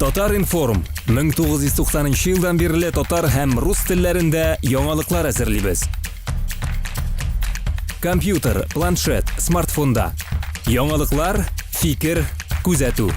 Татар-информ 1990 елдан бирле татар һәм рус телләрендә яңалыклар әзерлибез. Компьютер, планшет, смартфонда. Яңалыклар, фикер, күзәтү.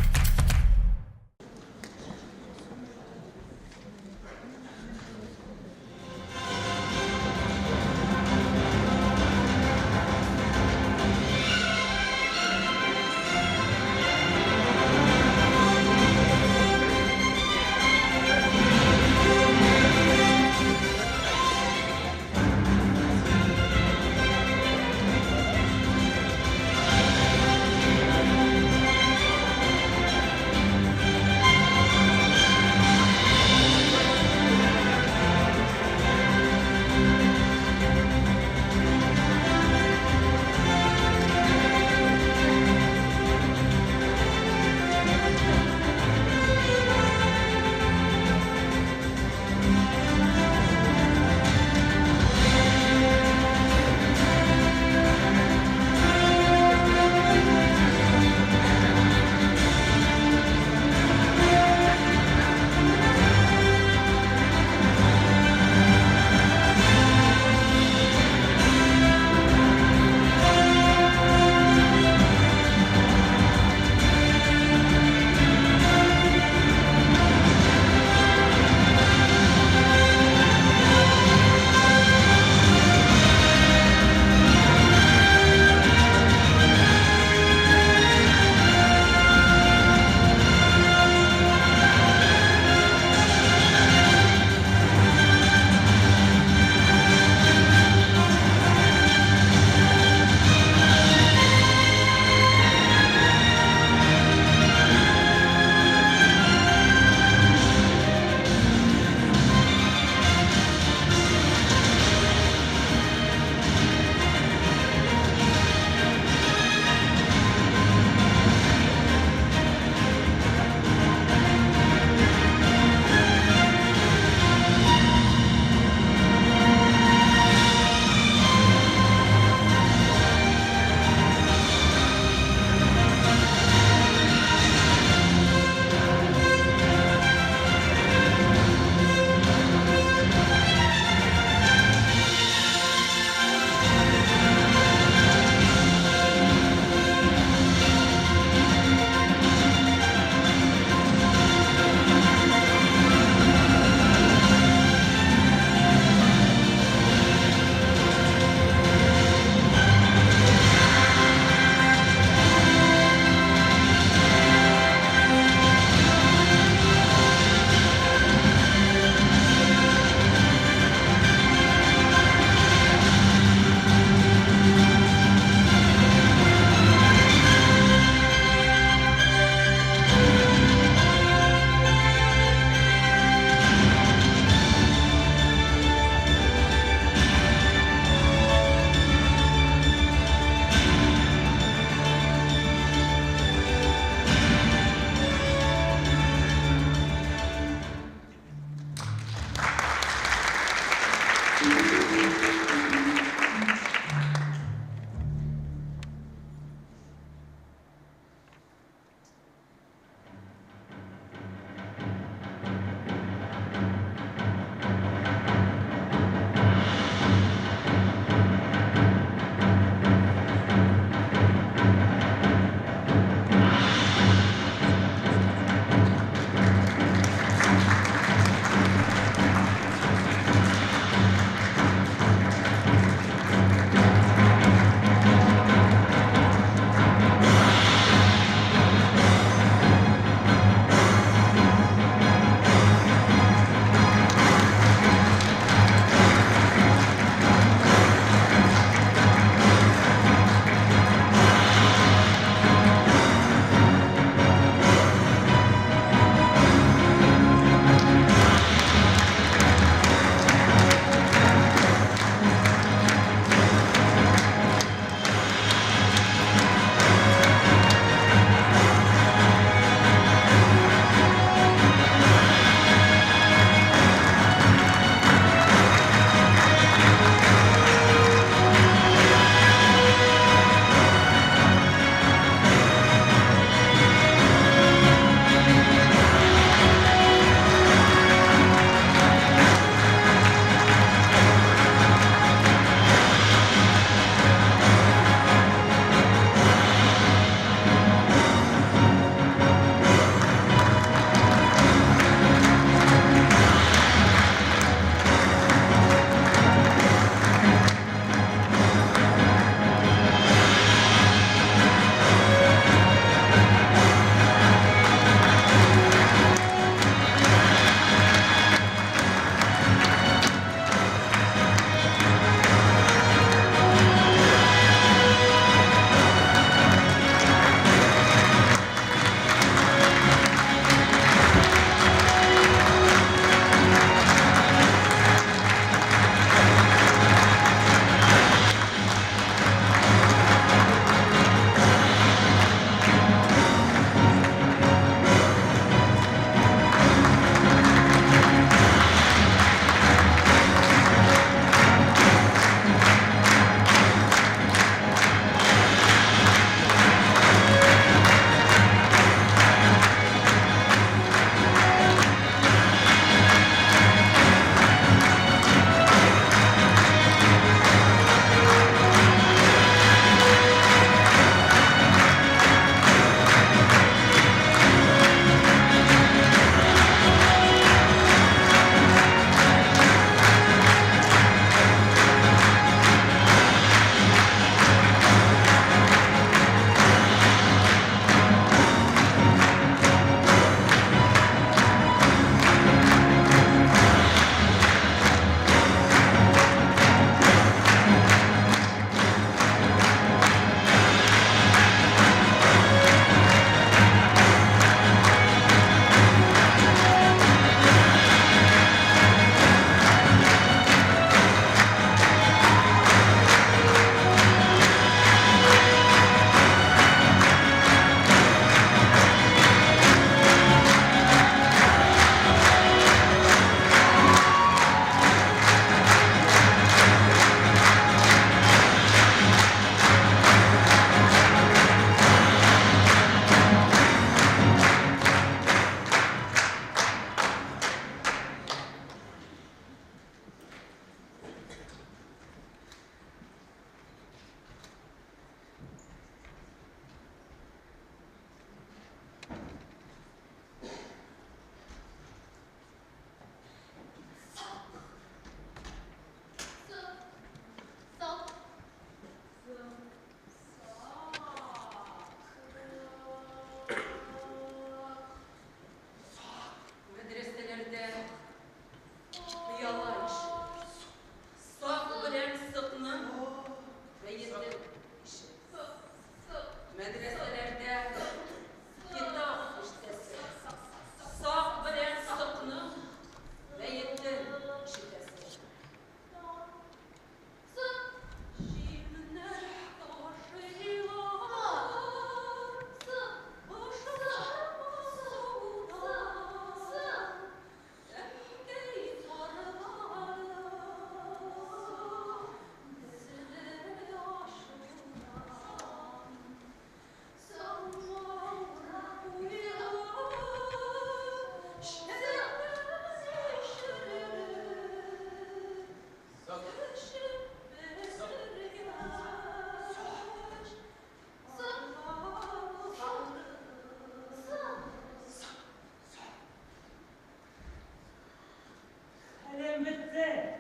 Көчем бетте.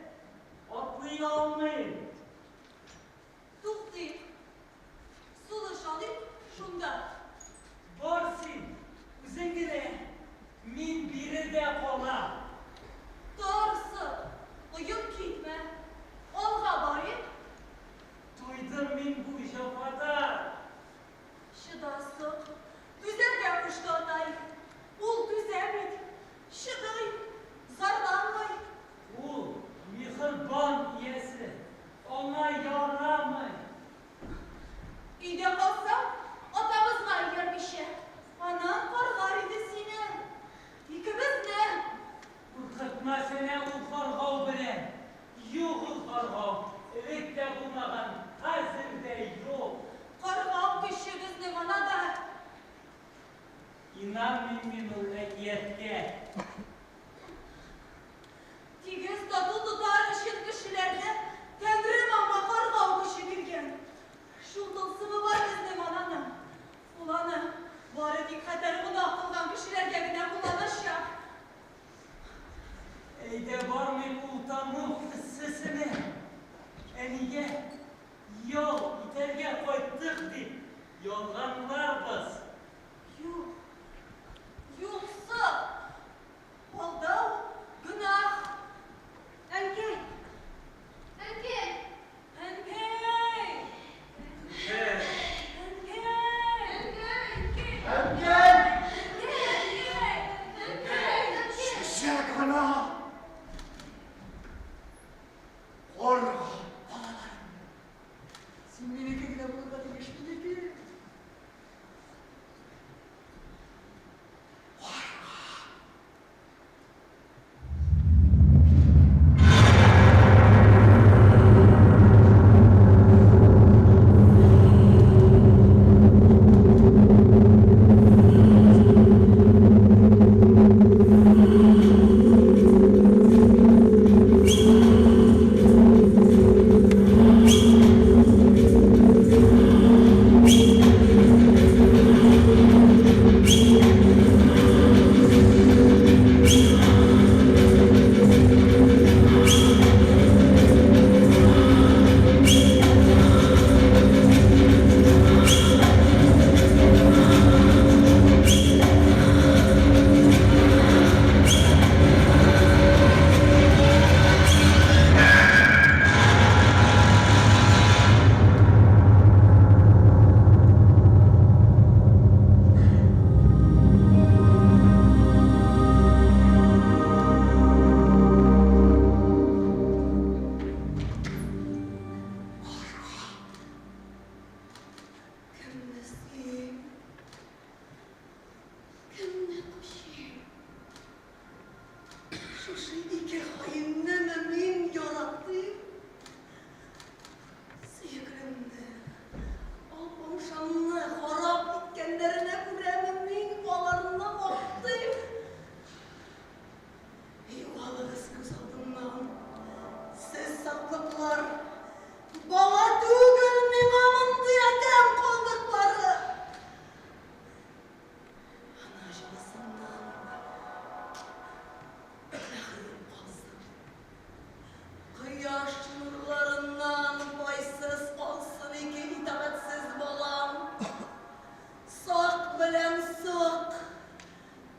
Атлый алмыйм. Туктыйк. Сулыш алыйк шунда. Бар син, үзең генә. Мин биредә калам. Тор соң, оеп китмә. Алга барыйк. Туйдым мин бу җәфадан. Чыда соң. Түзәргә кушты атай. Ул түзә бит. Чыдый. Зарланмый. Ул миһербан иясе. Аңа ярамый. Өйдә калсаң, атабызга иярмичә, анаң каргар иде сине. Икебезне. Куркытма сәнә ул каргау белән. Юк ул каргау. Элек тә булмаган, хәзер дә юк. Каргау көче безнең анада. Инанмыйм мин ул әкияткә. Тигез тату тотар өчен кешеләрне Тәңрем аңа каргау көче биргән. Шул тылсымы бар безнең ананың. Ул аны бары тик хәтәр гөнаһ кылган кешеләргә генә кулланачак. Әйдә бармыйм ул тәмуг эссесенә. Әнигә ял итәргә кайттык дип ялганларбыз. Юк, юк соң! Алдау, гөнаһ! Әнкәй! Әнкәй! Әнкәй! Әнкәй! Әнкәй! Әнкәй! Әнкәй! Әнкәй! Чәчәк ана! Карга балаларым! Син минеке генә булырга тиеш, минеке! Кемне сөйим? Кемне кочыйм? Шушы ике хаиннеме мин яратыйм? Сөеклемне, Алпамшамны харап иткәннәренә күрәме мин аларны мактыйм? Югалыгыз күз алдымнан, сез сатлыклар! Бала түгел миңа мондый адәм калдыклары! Ана җылысыннан мәхрүм калсын. Кояш нурларыннан пайсыз калсын ике итагатьсез балам. Сак белән сок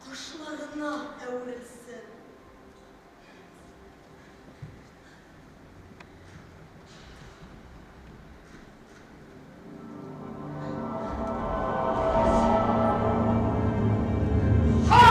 кошларына әверелсен. Ха!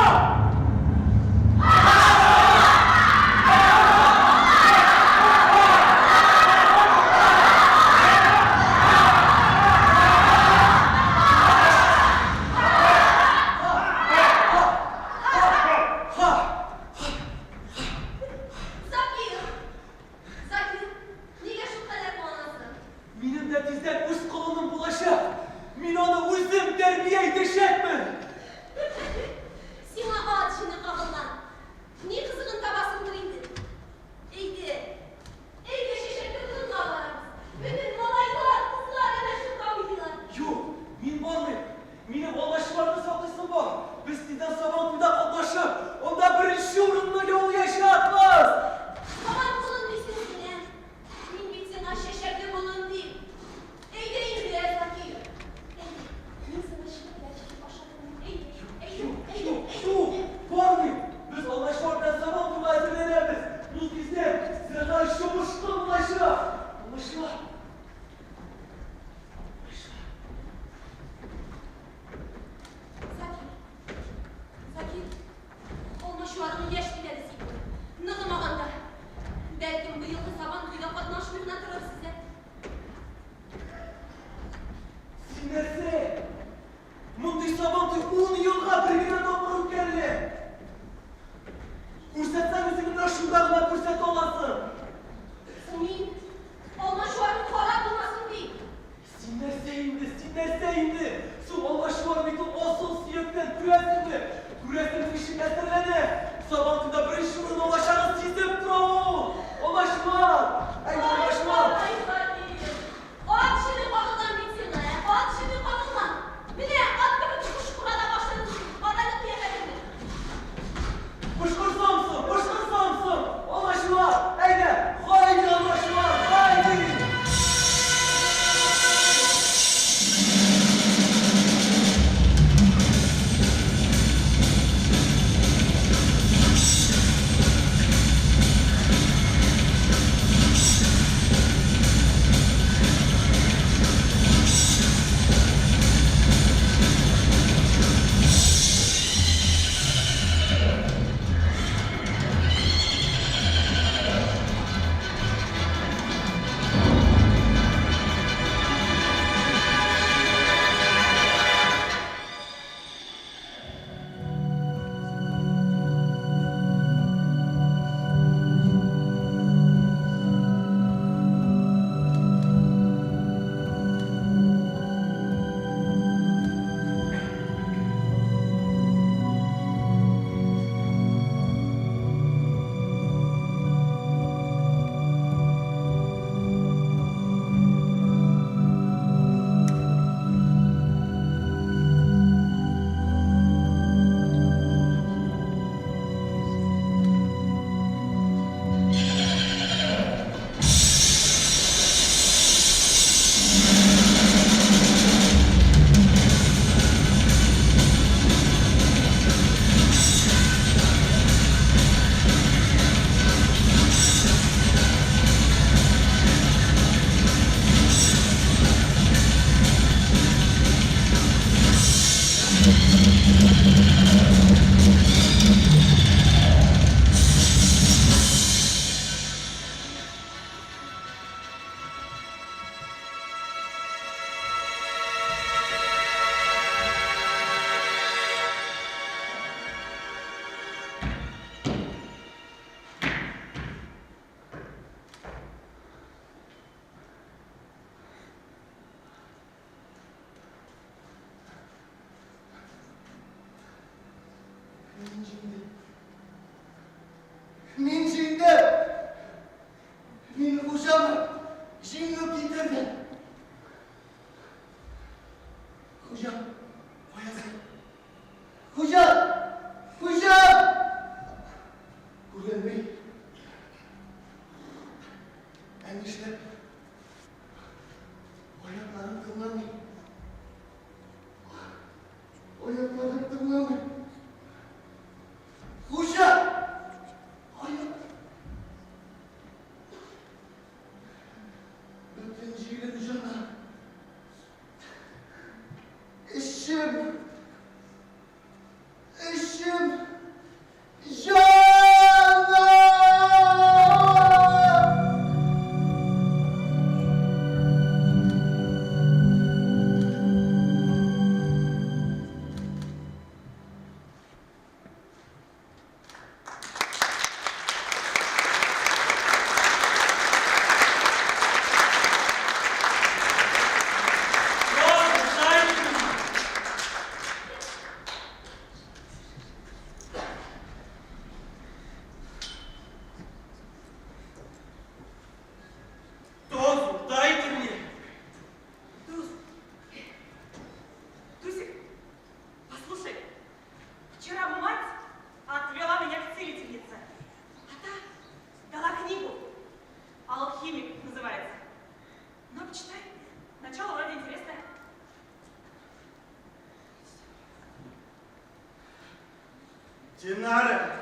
Динара,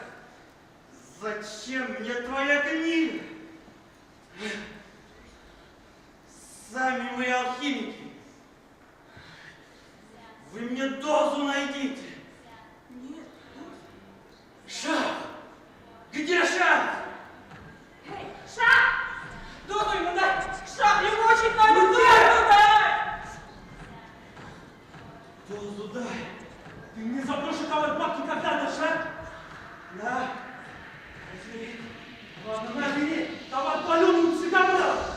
зачем мне твоя книга? Сами вы алхимики. Вы мне дозу найдите. Нет, Шах! Где шах? Эй, Шах! Дозу ему дай! Шах, ему очень надо дозу дай! Дозу дай. Ты мне за прошлый товар бабки когда дашь, а? На. Возьми. Ладно, на, бери. Товар паленый всегда брал.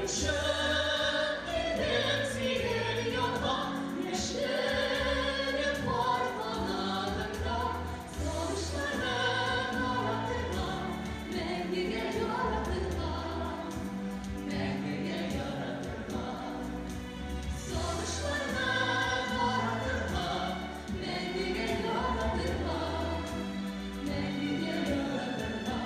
Чык килдем синең янга, яшьләрем бар канатымда. Сагышларым аратырга, мәңгегә яратырга, мәңгегә яратырга. Сагышларым аратырга, мәңгегә яратырга, мәңгегә яратырга.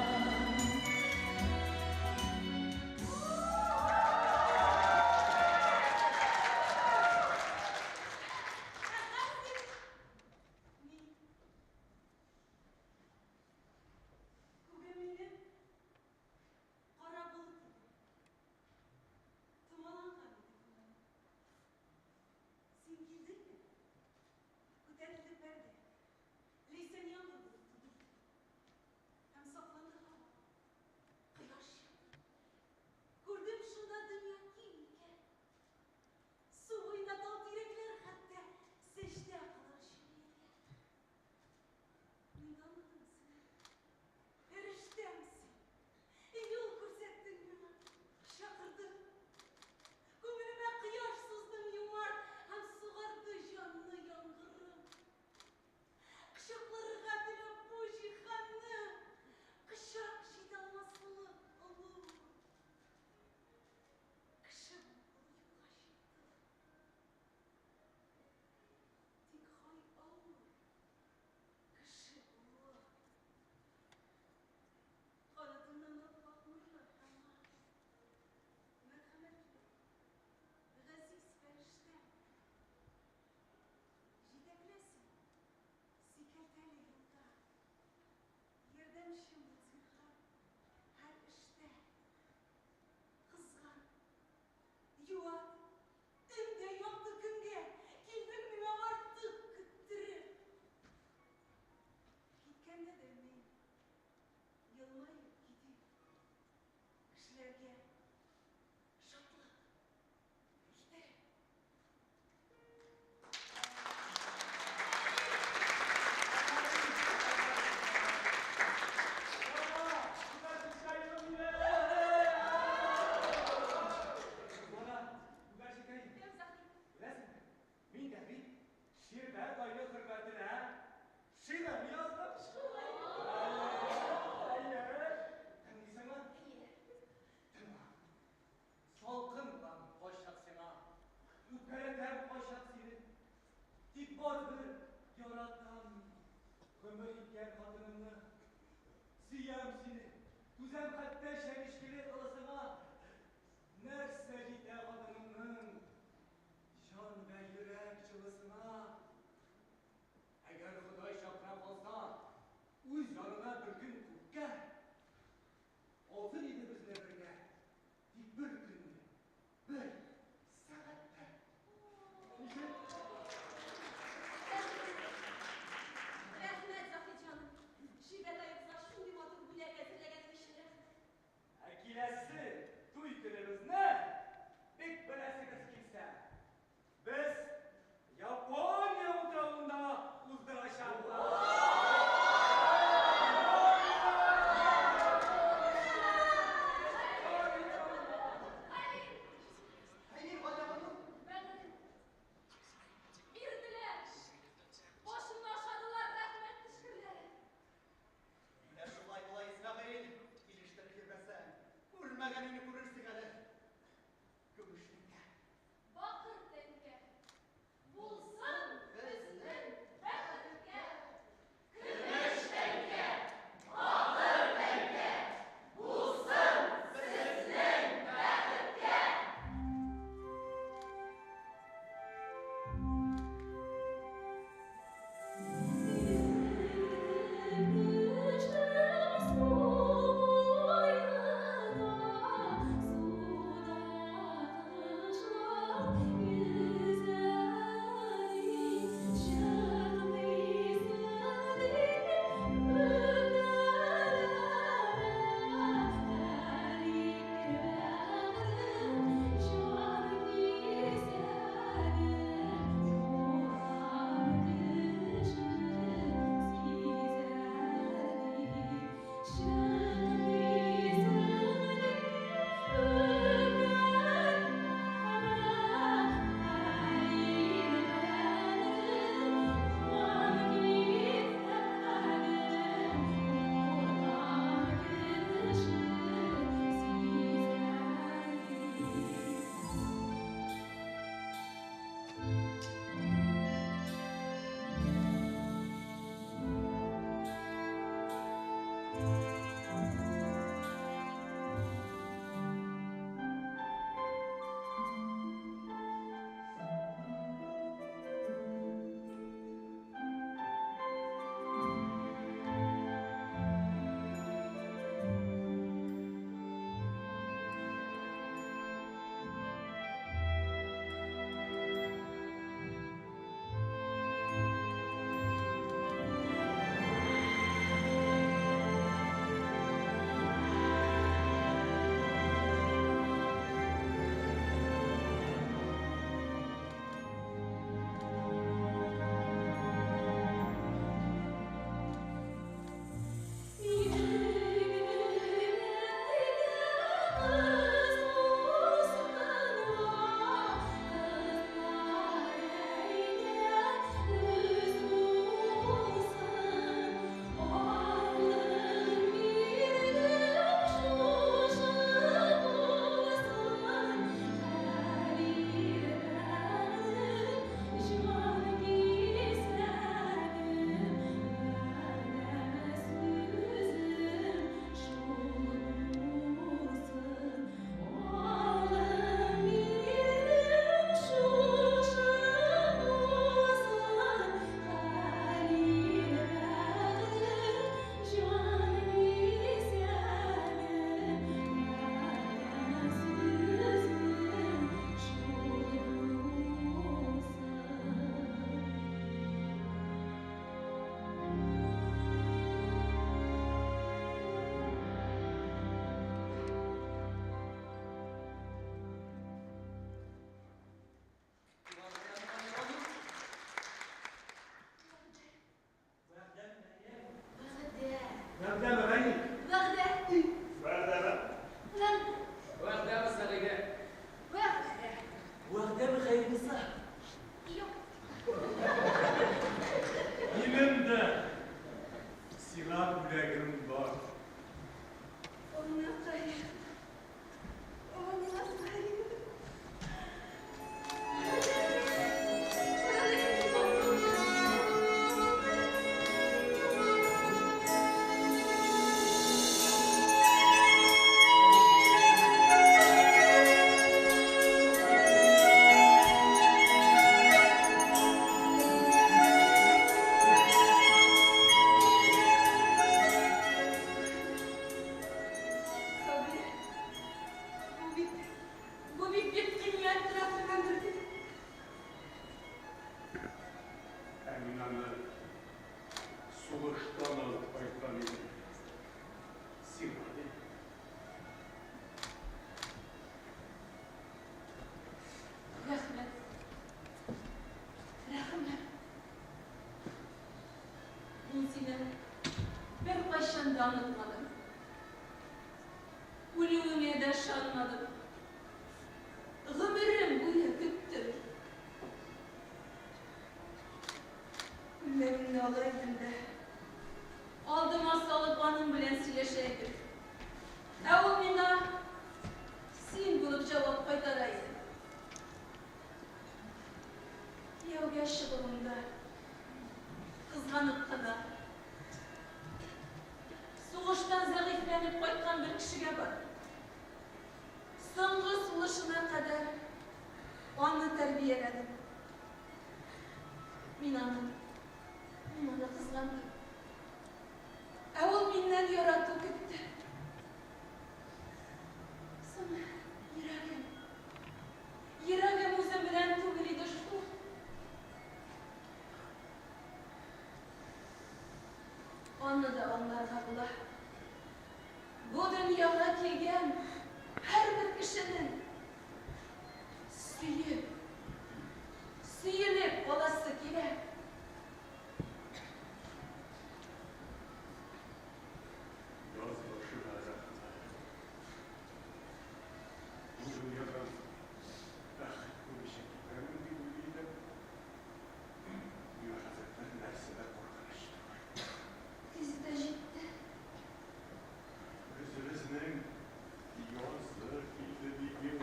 тәрбияләдем. Мин аны, мин аны кызгандым. Ә ул миннән ярату көтте. Соң йөрәгем, йөрәгем үзем белән түгел иде шул. Аны да аңларга була. Бу дөньяга килгән һәрбер кешенең сөеп, сөелеп каласы килә. Яз башына рәхмәт. Бу дөньядан бәхет күрмичә китәрмен дип уйлый идем. Миңа хәзер бернәрсә дә куркыныч түгел. Көз дә җитте. Үзебезнең язы килде диген.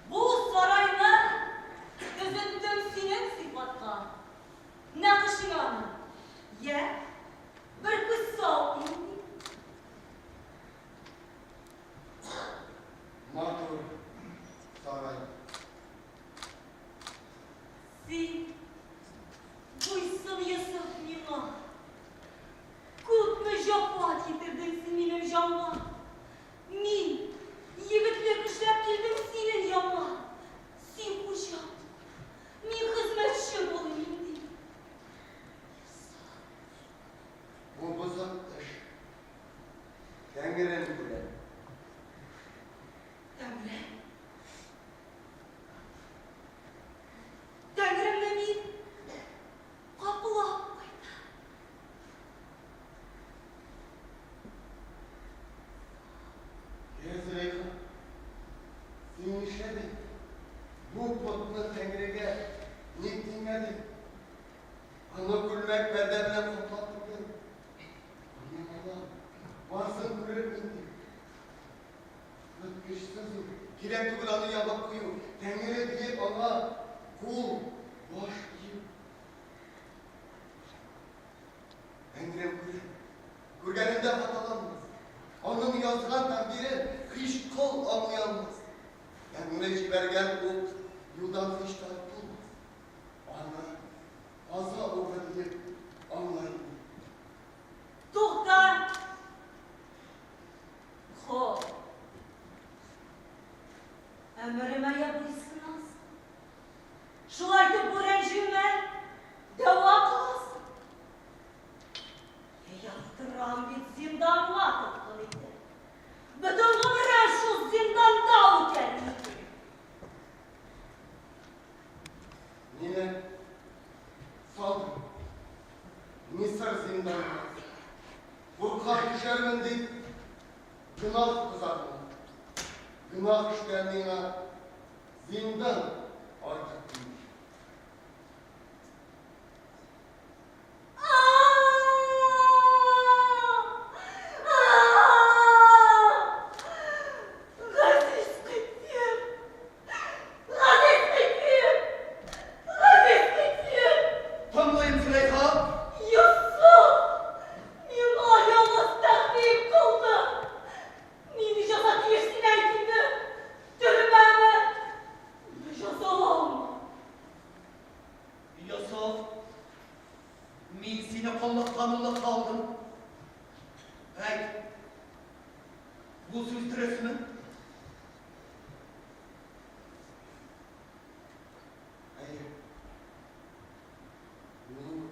Бу сарайны төзеттем синең сыйфатка. Нәкышыңа аны. Йә, бер күз сал инде. Матур сарай. Син буйсын, Йосыф, миңа. Күпме җәфа китердең син минем җанга. Мин егетлек эшләп килдем синең янга. Син хуҗа, мин хезмәтче булыйм инде. Йосыф. Бу бозык эш. Тәңрем күрә. Тәңре. Тәңремне мин каплап кайтам. Йә, Зөләйха, син нишләдең? Бу потны Тәңрегә ник тиңләдең? Аны күлмәк пәрдә белән каплап куйдың. Минем балам, барсын күрермен дип. Бот көчсез ул, кирәк түгел аны ябып кую. Тәңре диеп аңа кул, баш ию. Тәңрем күрә, күргәнендә хаталанмас. Аның язган тәкъдирен һич кол аңлый алмас. Тәңре җибәргән ук юлдан һич тартылмас. Аны каза угы диеп аңлай. Тукта! Кол. Әмеремә я буйсынасың. Шулай итеп бу рәнҗүемә дәва кыласың. Яптырам бит зинданга тоткын итеп. Бөтен гомерем шул зинданда үтәр инде. Мине салдың Мисыр зинданына. Курка төшәрмен дип, гөнаһ тозагына. Гөнаһ эштә миңа зиндан артык түгел. Газиз Кыйтмир! Газиз Кыйтмир! Газиз Кыйтмир! Тыңлыйм, Зөләйха. Йосыф! Миңа явыз тәкъдим кылды. Нинди җәза тиеш син әйт инде? Төрмәме? Җәзалаумы? Йосыф, мин сине коллыктан уллыкка алдым. Әйт, бу сүз дөресме? Әйе. Мин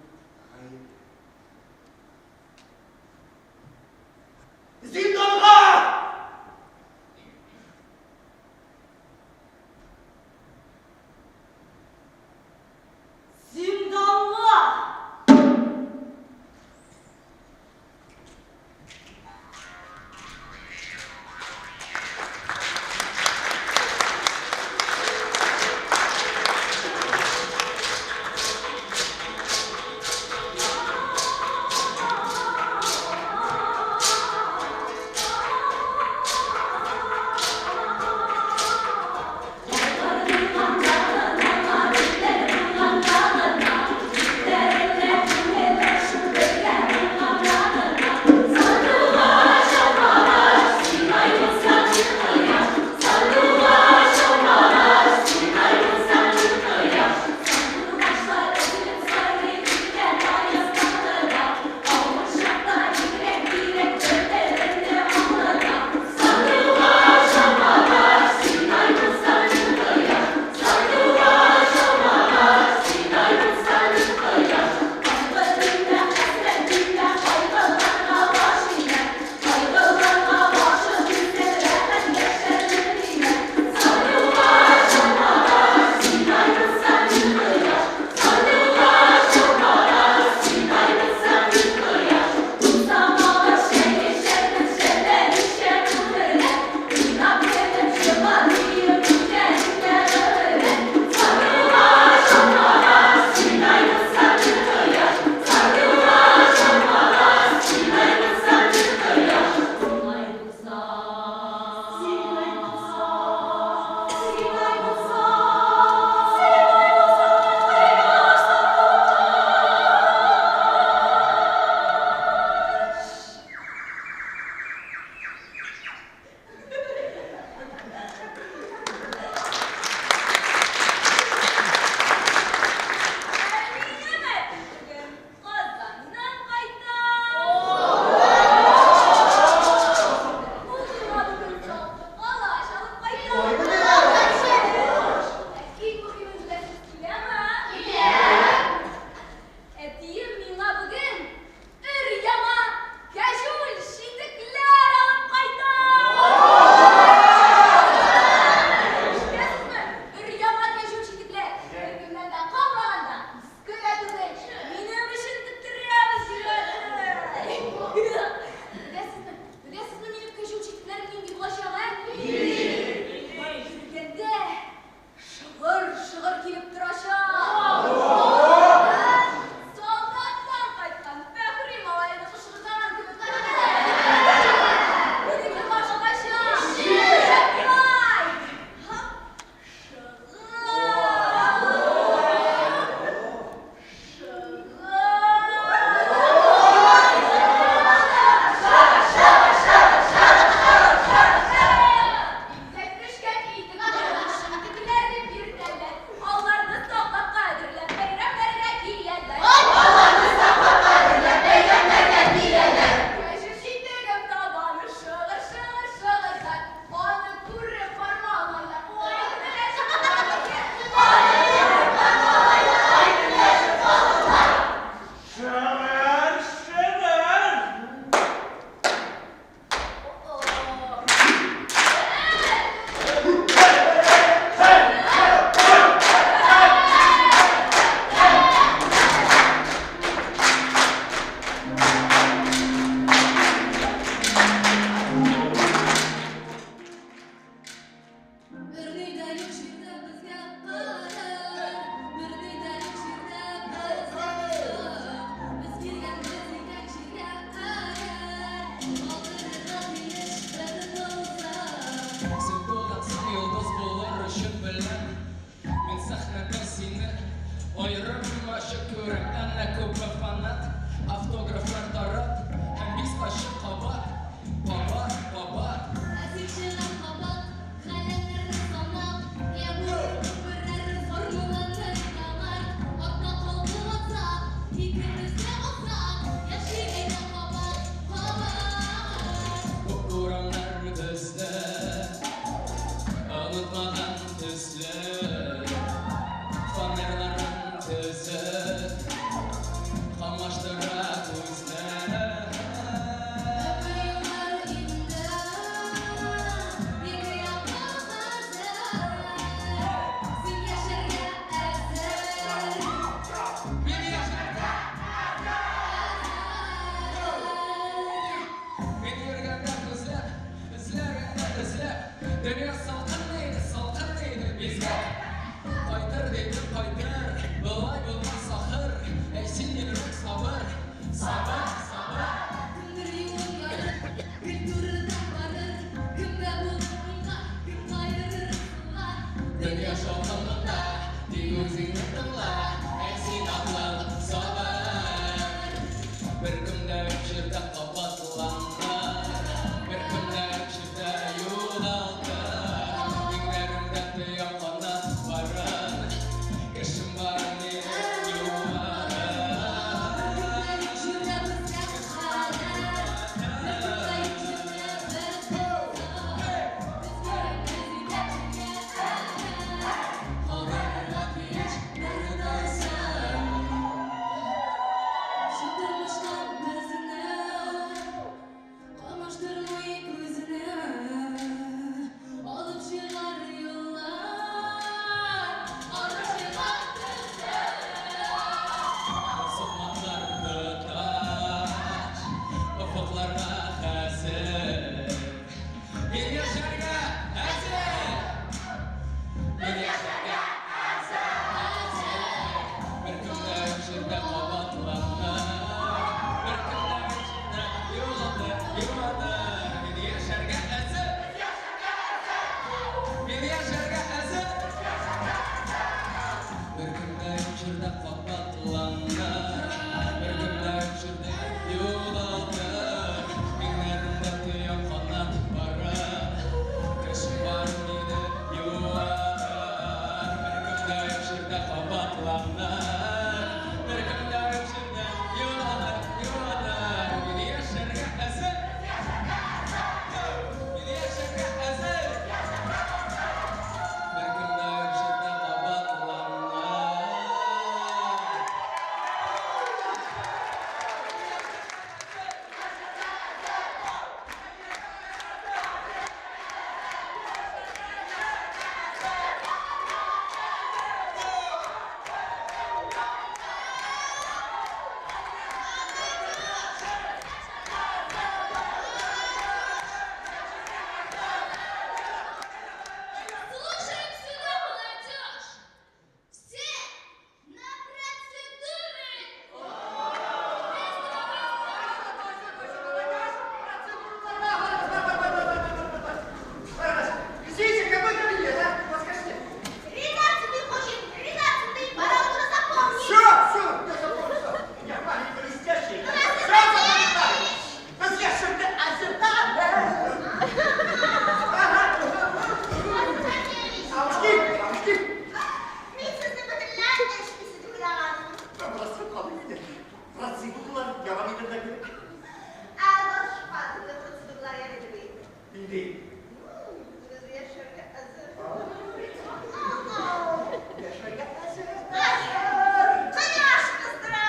гаепле. Зинданга! Зинданга! Дөнья салкын иде, салкын иде безгә. Кайтыр дидем, кайтыр, болай булмас ахыр. Әй син йөрәк сабыр, сабыр, сабыр. Кемдер юлын ярыр, гел турыдан барыр. Кемгә булыр уңга, кем каерыр сулга. Дөнья шаукымында, тик үзеңне тыңла. Әй син акыл, сабыр. Бер көндә юк җирдә кабатланыр. Бер көндә юк җирдә югалтыр. Иңнәремдә тоям канат барын. Кешем бар мине юатыр. Бер көндә юк җирдә безгә хәләл. Бер көндә юк җирдә без азат. Безгә без яшәргә әһәл. Калдырырга тиеш бер тылсым. Шу тормыштан безне камаштырмый күзне. Алып чыгар юллар, алып чыгар безне. Сукмаклар тоташ, офыкларга хәзер. Мин яшәргә әзер! Мин яшәргә әзер! Бер көндә юк җирдә кабатланыр. Бер көндә юк җирдә югалтыр, югалтыр. Мин яшәргә әзер! Мин яшәргә әзер! Бер көндә юк җирдә кабатланыр. Бер көндә юк җирдә югалтыр. Иңнәремдә тоям канат барын. Кешем бар мине юатыр. Бер көндә юк җирдә кабатланыр. Бер көндә юк җирдә югалтыр, югалтыр. Мин яшәргә әзер. Мин яшәргә әзер. Бер көндә юк җирдә кабатланыр. Слушаем сюда, молодежь! Все на процедуры! Извините, какой кабинет, а? Подскажите. Тринадцатый хочет, тринадцатый, пора уже запомнить. Все, все, я запомнил, все. Я маленький блестящий. Все запоминаю. Без яшәргә әзер. Абышки, абышки. Мин сезне бөтенләй эшмисез дип уйлаганмын. Бераз калып китә. Процедуралар дәвам итәргә кирәк. Ә башка төрле процедуралар ярыйдыр бит. Инде Без яшәргә әзер. яшәргә әзер. Кояш кыздыра,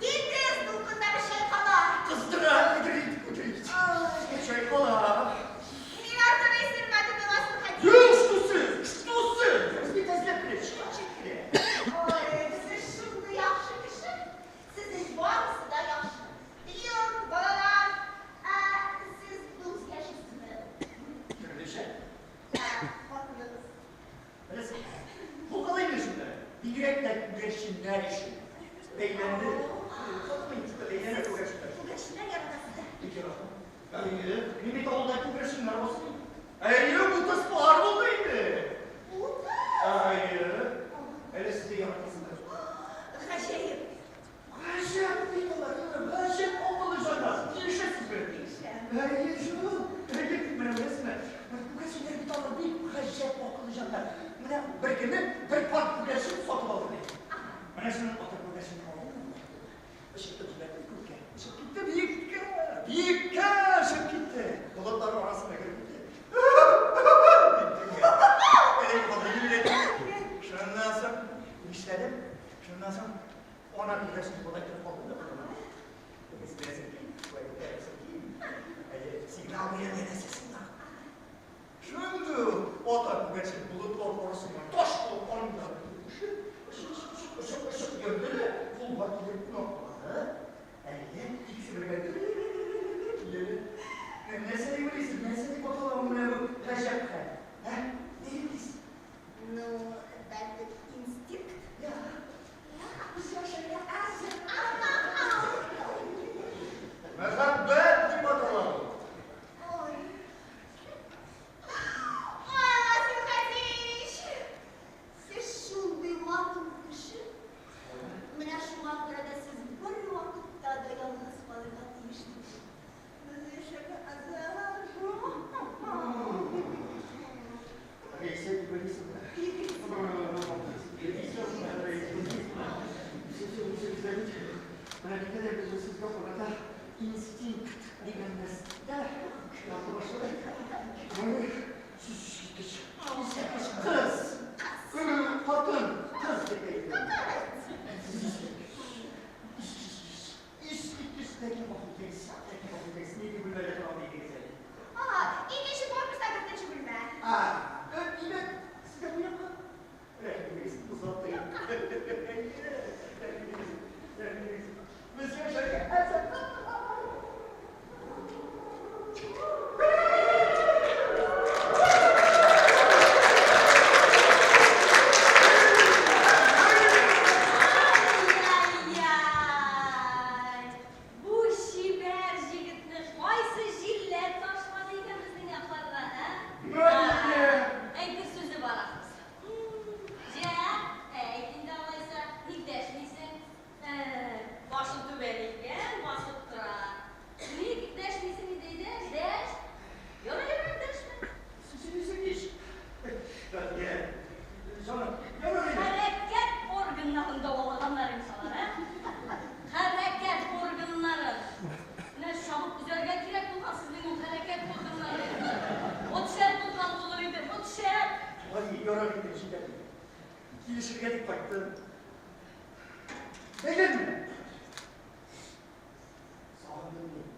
диңгез дулкыннары чайкала. Кыздыра, үтерит, үтерит. Чайкала. Мин артык исермәдем, миңа хотел. Юк, что сез? Что сез? Без бит әзләп кенә, чик-чик кенә. Ой, сез шундый яхшы кеше. Сезнең барысы да яхшы. Йорт, балалар. Ә сез дус яшисезме? Төрлечә. Ә хатыныгыз? Беләсең, булгалый инде шунда. Бигрәк тә күгәрченнәр өчен. Бәйләнде. Хатыным инде бәйләнә күгәрченнәр. Күгәрченнәр ярата сезне. Бик яратам. Әйе, мин бит авылда күгәрченнәр басыйм. Әйе, 30 пар булды инде. 30? Әйе. Әле сез дә яратасыздар. Гаҗәеп. Гаҗәп бит алар, гаҗәп акыллы җаннар. Килешәсезме? Килешәм. Әйе, шул. Әйе, менә беләсезме? Күгәрченнәр бит алар бик гаҗәп акыллы җаннар. Менә бер көнне бер пар күгәрчен сатып алдым мин. Менә шуның ата күгәрчен алдым. Очып җибәрдем күккә. Очып китте биеккә, биеккә очып китте. Болытлар арасына кереп китте. Әй, Ходаем, Шуннан соң нишләдем? Шуннан соң ана күгәрчен болай торып алдым да кулыма. Без беләсең ки, шулай итәсең ки. Әйе, сигнал бирә янәсе сигнал. Шунда ата күгәрчен болытлар арасыннан таш булып анда төшеп, очып, очып, очып, очып йөрде дә, кулга килеп кунаклады. Әйе, икесе бергә йөрде. Нәрсә дип уйлыйсыз? Нәрсә дип атала менә бу гаҗәп хәл? Килешергә дип кайттым. Бәйлән мине. Сагындым мин.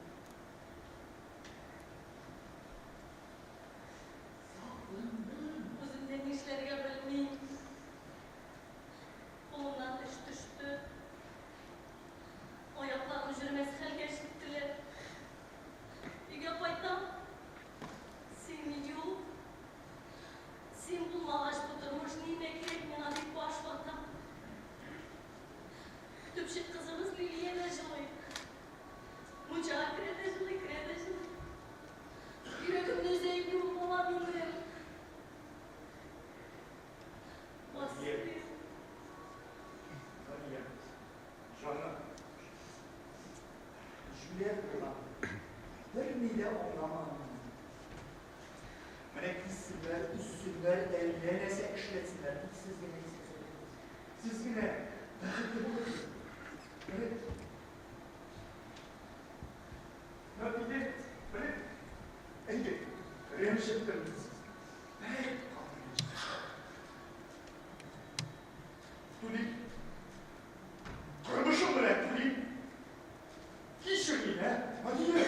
Сагындым. Үзем дә нишләргә белмим. Кулымнан эш төште. Аякларым җөрмәс хәлгә җиттеләр. Өйгә кайтам. Син юк. Син булмагач бу тормыш нимә кирәк миңа дип баш ватам. Төпчек кызыбыз Лилия дә җылый. Мунчага керә дә җылый, керә дә җылый. Йөрәгемне өзә инде ул бала минем. Васил. Дания, җаным. Җүләр булам. Берни дә аңламадым. Менә киссеннәр, өзсеннәр, әллә нәрсә эшләтсеннәр. Тик сез генә исән булыгыз. Сез генә бәхетле булыгыз. Менә. Нәтиҗә, менә. Әйе, рәнҗеттем мин сезне. Бик каты рәнҗеттем. Түлим. Тормышым белән түлим. Кичер мине, ә, Мадия.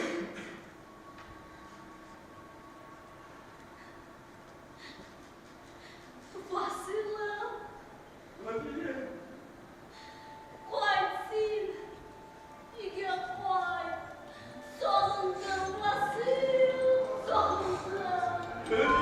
Василым! Мадия. Кайт син! Өйгә кайт! Сагындым, Васил! Сагындым! Мадия.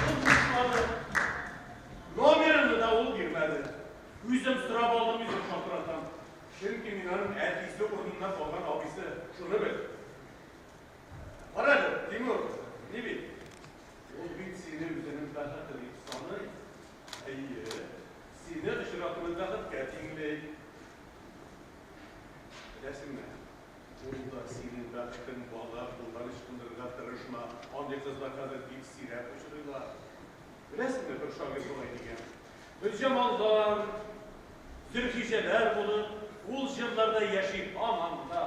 Ул тышмады. Номерымны да ул бирмәде. Үзем сорап алдым, үзем шалтыратам. Чөнки мин аның әтисе урынына калган абыйсы. Шуны бел. Кара әле, Тимур, ни бит? Ул бит сине үзенең бәхете дип саный. Әйе, сине очратуны бәхеткә тиңли. Беләсеңме, ул да синең бәхетең бала кулдан ычкындырырга тырышма. Андый кызлар хәзер бик сирәк очрыйлар. Беләсеңме, бер шагыйрь болай дигән. Гөлҗамаллар, Зөлхиҗәләр булып, ул җырларда яши һаман да.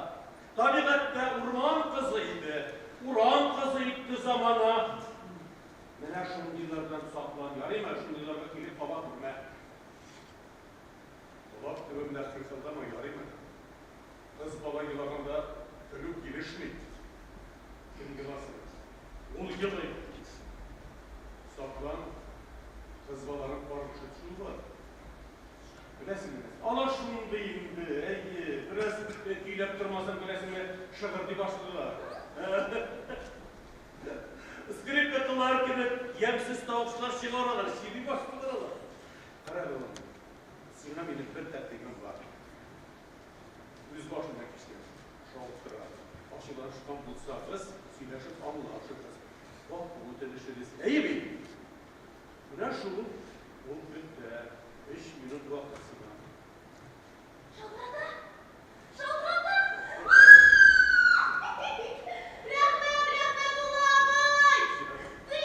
Табигатьтә урман кызы иде, урам кызы итте замана. Менә шундыйлардан саклан, ярыймы, шундыйларга килеп каба күрмә. Колак төбемдә хихылдама, ярыймы? Кыз бала елаганда көлү килешми. Кем еласын? Ул елый. Саклан, кыз баланың каргышы төшүе бар. Беләсеңме, алар шундый инде, әйе, бераз көйләп тормасаң, беләсеңме, шыгырдый башлыйлар. Скрипкалар кебек ямьсез тавышлар чыгаралар, сөйли башлыйлар алар. Кара әле, улым, сиңа минем бер тәкъдимем бар. Үз башыңнан кичкән, шалтыра. Ачуланышкан булсагыз, сөйләшеп аңлашыгыз. Гафу үтенешегез. Әйе бит? Менә шул ул көтә. Өч минут вакыт сиңа. Шалтырата! Шалтырата! Рәхмәт, рәхмәт, улым! Ты,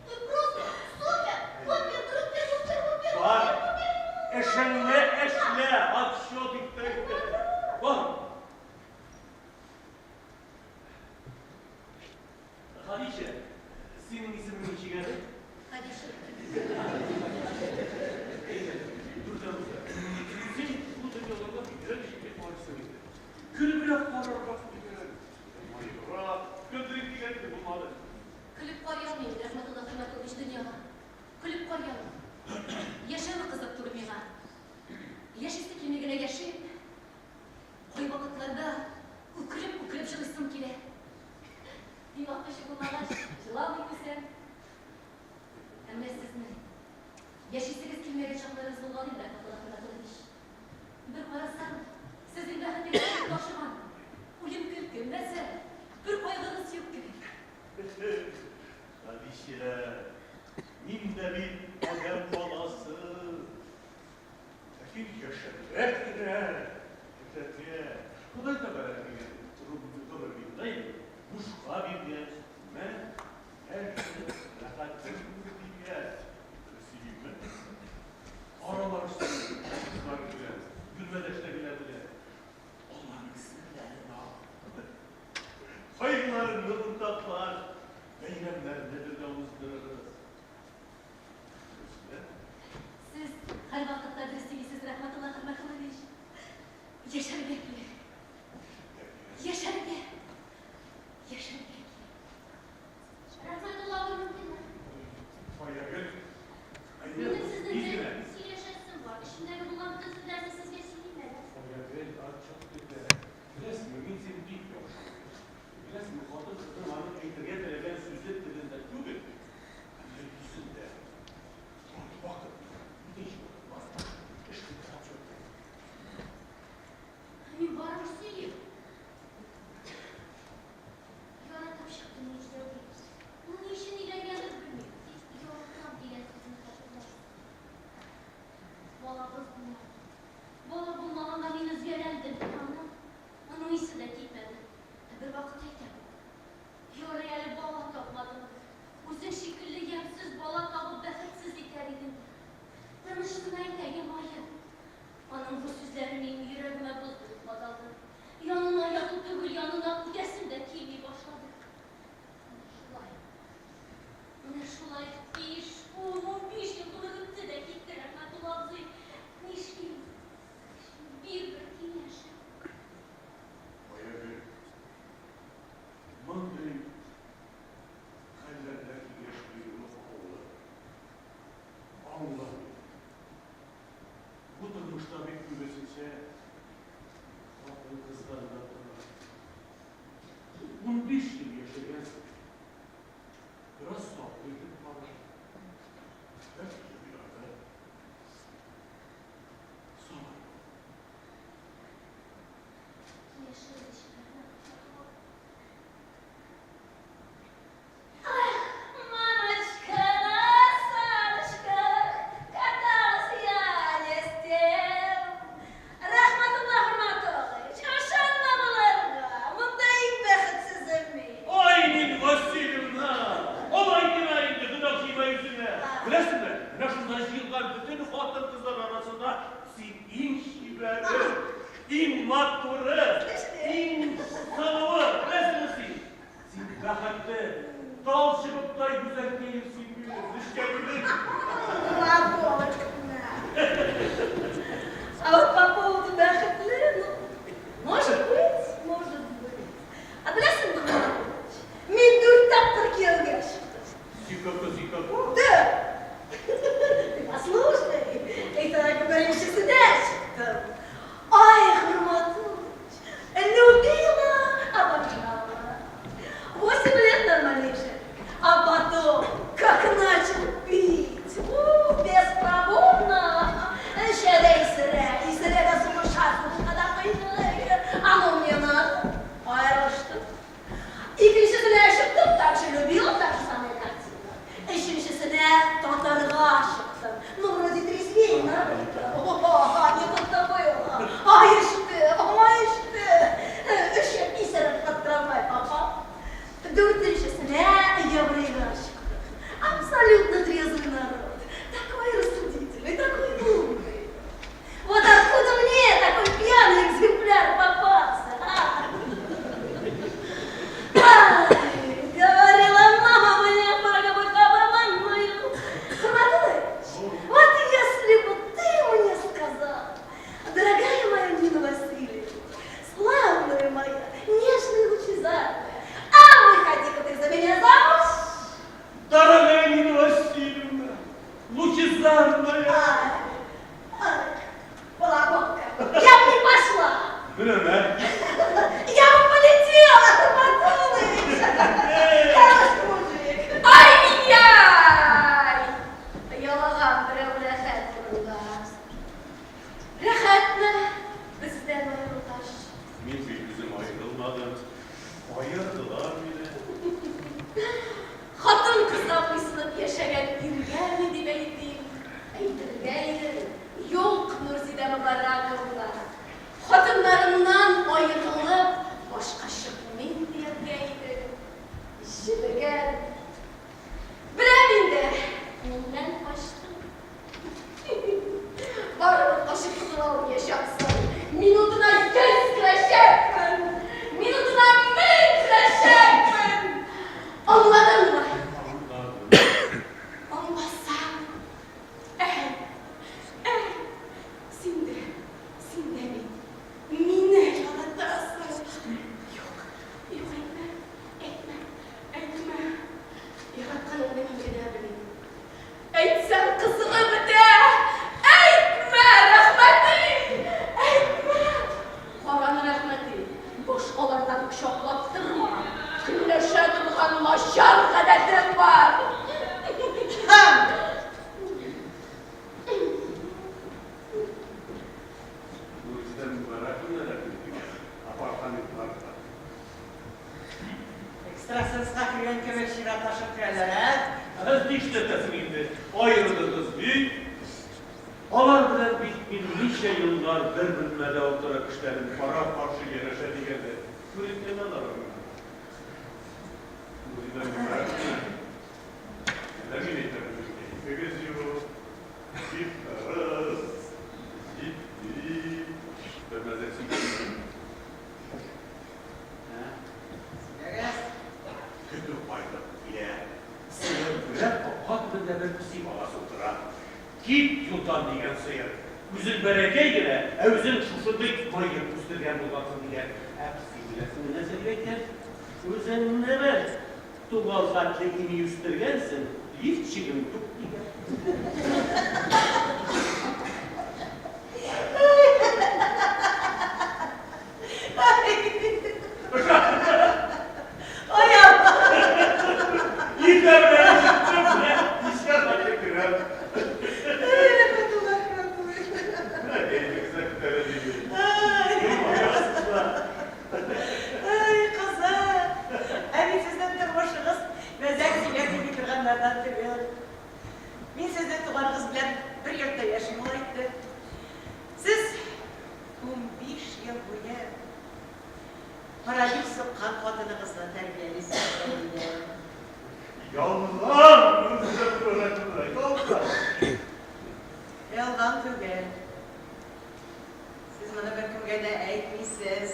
ты просто супер! Супер, супер, супер, супер, Бар. супер! Эшеңне эшлә, отчет итте. Бар. Хадичә, синең исемең ничек әле? Хадичә. Әйдә, Дүрдәүсә. Син бу дөньяларда бигрәк җитди карыйсың инде. Көлебрәк карарга түгел. Елмаебрак, көлдерик дигән иде, булмады. Көлеп карый алмыйм, Рәхмәтулла Хөрмәтуллович, дөньяга. Көлеп карый алмыйм. Яшәве кызык түгел миңа. Яшисе килми генә яшим. Кайвакытларда үкереп-үкереп җылыйсым килә. Юатучы булмагач, җыламый үзем. Ә менә сезнең яшисегез килмәгән чакларыгыз булган инде, Рәхмәтулла Хөрмәтуллович. Бер карасаң, сезнең бәхетегез бик ташыган. Уен-көлке, мәзәк, бер кайгыгыз идем, аның, аның исе дә китмәде. Ә бервакыт әйтәм, ярый әле бала тапмадым. Үзең шикелле ямьсез бала табып бәхетсез итәр идең. Тыныч кына әйтә, елмаеп. Аның бу сүзләре минем йөрәгемә боз булып кадалды. Янына яту түгел, янына үтәсем дә килми башлады. Менә шулай. Менә шулай биш, ун, 15 ел гомер үтте дә китте, Рәхмәтулла абзый. Нишлим? Бир бер киңәш. Аягөл, мондый хәлләрдә киңәш бирүе авыр. Аңла мине. Бу тормышта бит күбесенчә хатын-кыздан да тора. 15 ел яшәгәнсең. Бераз сабыр итеп кара. Бәлки уйлады. Сабыр бул. Киңәшегез өчен рәхмәт, Ах, мамочка, на саночках каталась я не с тем. Рәхмәтулла Хөрмәтуллович, ышанма боларга, монда иң бәхетсезе мин. Ай, Нина Васильевна! Алай гына инде, гөнаһ җыйма үзеңә. Беләсеңме, менә шунда җыелган бөтен хатын-кызлар арасында син иң чибәре, иң матуры, иң сылуы. Беләсеңме син? Син бәхетле, тал чыбыктай гүзәлкәем син минем, нечкәгөлем. А вот по поводу бәхетле, ну, может быть, может быть. Ә беләсеңме, Хөрмәтуллович, мин дүрт тапкыр кияүгә чыктым. Сикәкә, сикәкә. Да. Ты послушай, это беренчесенә чыктым. Ай, Хөрмәтуллович, любила, обожала. 8 лет нормально жили. А потом, как начал пить, ух, беспробудно. Эчә дә исерә, исерә дә сугыша, сугышка да кыйный. Оно мне надо. Аерылыштык. Икенчесенә чыктым, так же любила, та же самая картина. Өченчесенә татарга чыктым. Ну, вроде трезвее народ. О, не тут-то было. Ай, эчте, ай, эчте. Эчеп исереп под трамвай попал. Дүртенчесенә еврейга чыктык. Абсолютно трезвый народ. Такой рассудительный, такой умный. Вот откуда мне такой пьяный экземпляр попался, а? Ай, говорила мама мне про любовь обманную. Хроматович, вот если бы ты мне сказал, дорогая моя Нина Васильевна, славная моя, нежная, лучезарная, а выходи-ка ты за меня замуж. Дорогая Нина Васильевна, лучезарная. Ай, ай, балаболка, я бы не пошла. Беләме? Я бы полетела, Хроматович. Хороший мужик. Ай-яй! Ялаган берәү рәхәт урында. Рәхәтме бездән аерылгач? Мин бит үзем аерылмадым. Аердылар мине. Хатын-кызга буйсынып яшәгән иргәме дип әйтим. Әйтергә иде. Юк, Нурзидә Мөбарәковна. Хатыннарыннан аерылып, башка чыкмыйм дияргә иде. Җебегән. Беләм инде, миннән качтың. Барыбер качып котыла алмаячаксың. Минутына 100 керәчәкмен. Минутына 1000 керәчәкмен. Аңладыңмы? Аңладым. Аңласаң, әй, әй, син дә, син дә бит мине яратасың. Юк, юк, әйтмә, әйтмә, әйтмә. Яратканыңны мин генә белмим. Әйтсәм, кызыгы бетә. Әйтмә, Рәхмәти, әйтмә. Караны, Рәхмәти, башкалардан кочаклап торма. Көнләшә торган начар гадәтем бар. Һәм Нурзидә Мөбарәковна да килде апартаментларга. Экстрасенска кергән кебек чиратлашып керәләр, ә? Ә нишләтәсең инде? Аерылдыгыз бит. Алар белән бит мин ничә еллар бер бүлмәдә утырып эшләдем, кара-каршы янәшә дигәндәй. Күреп кенә алар миңа. Бу дөньяда мин. Әллә мин әйтәм, кәефегез юк, бик кырыс, җитди, бер мәзәк сөйләдем. Ә? Сөйләгез. Көтү кайтып килә. Сыер күрә, капка төбендә бер песи баласы утыра. Кит юлдан, дигән сыер. Үзең бәләкәй генә, ә үзең шушындый мыек үстергән булгансың, дигән. Ә песи беләсеңме нәрсә дип әйткән? Үзеңне бел, туган хәтле ими үстергәнсең, лифчигың юк, дигән. Ай, Алла! Иртә белән чыктым, менә кичкә хәтле керәм. Ай, Рәхмәтулла, Рәхмәтулла. Менә кәефегезне күтәрә дими. Ай! Елмаясыз да. Ай, кызым! Ә бит сезнең тормышыгыз мәзәк сөйләп йөри торганнардан түгел. Мин сезнең туганыгыз белән бер йортта яшим, ул әйтте. Сез 15 ел буе паралич суккан хатыныгызны тәрбиялисез икән инде. Ялган, Рәхмәтулла, ялган. Ялган түгел. Сез моны беркемгә дә әйтмисез.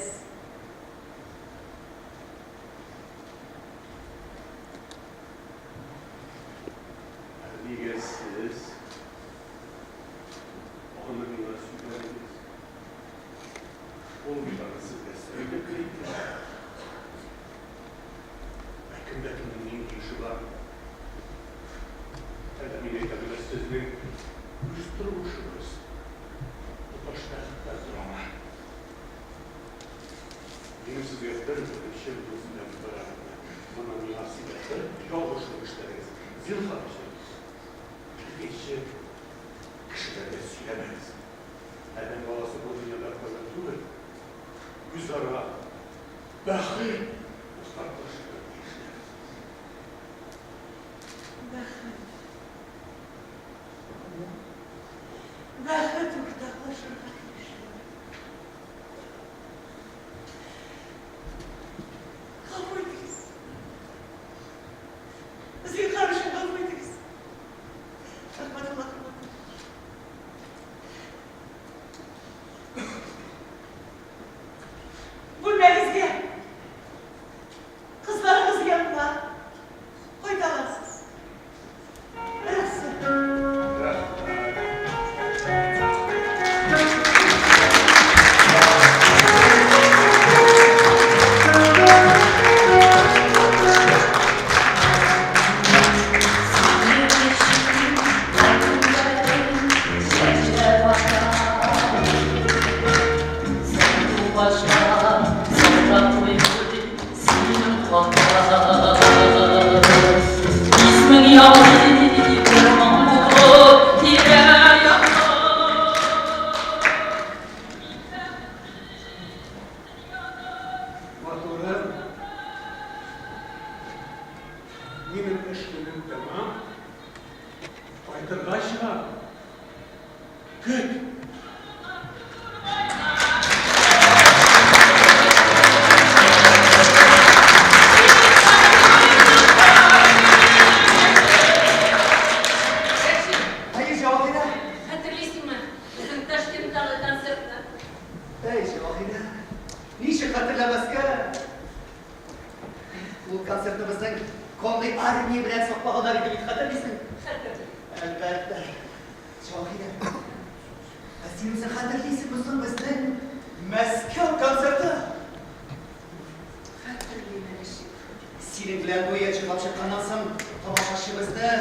Ә нигә сез аны миңа сөйләдегез? Ул бит аны сезгә сер итеп әйтте. Ә кемдә кемнең нинди эше бар? Әллә мин әйтәм, менә сезнең үз тормышыгыз тоташ бәхеттән торамы? Минем сезгә бер беренче дус белән берәмне. Моны миңа сөйләп бер ялгышлык эшләдегез. Зинһар өчен, икенче кешеләргә сөйләмәгез. Адәм баласы бу дөньяда кайгы түгел, үзара бәхет уртаклашырга тиешләр. Бәхет. Бәхет уртаклашырга тиешләр. Гафу итегез. Зинһар өчен гафу итегез. Рәхмәтулла Хөрмәтуллович. Бүлмәгезгә, кызларыгыз янына кайта аласыз. Рәхсәт. Рәхмәт. Матурым, минем эш көнем тәмам. Кайтырга чыгам. Көт! Әй, Җавахирә! Хәтерлисеңме, безнең Ташкенттагы концертны? Әй, Җавахирә! Ничек хәтерләмәскә? Ул концертны безнең конный армия белән саклаганнар иде бит, хәтерлисең? Хәтерлим. Әлбәттә. Җавахирә, ә син үзең хәтерлисеңме соң безнең Мәскәү концерты? Хәтерлим, Рәшит. Синең белән дуэт җырлап чыкканнан соң, тамашачы безне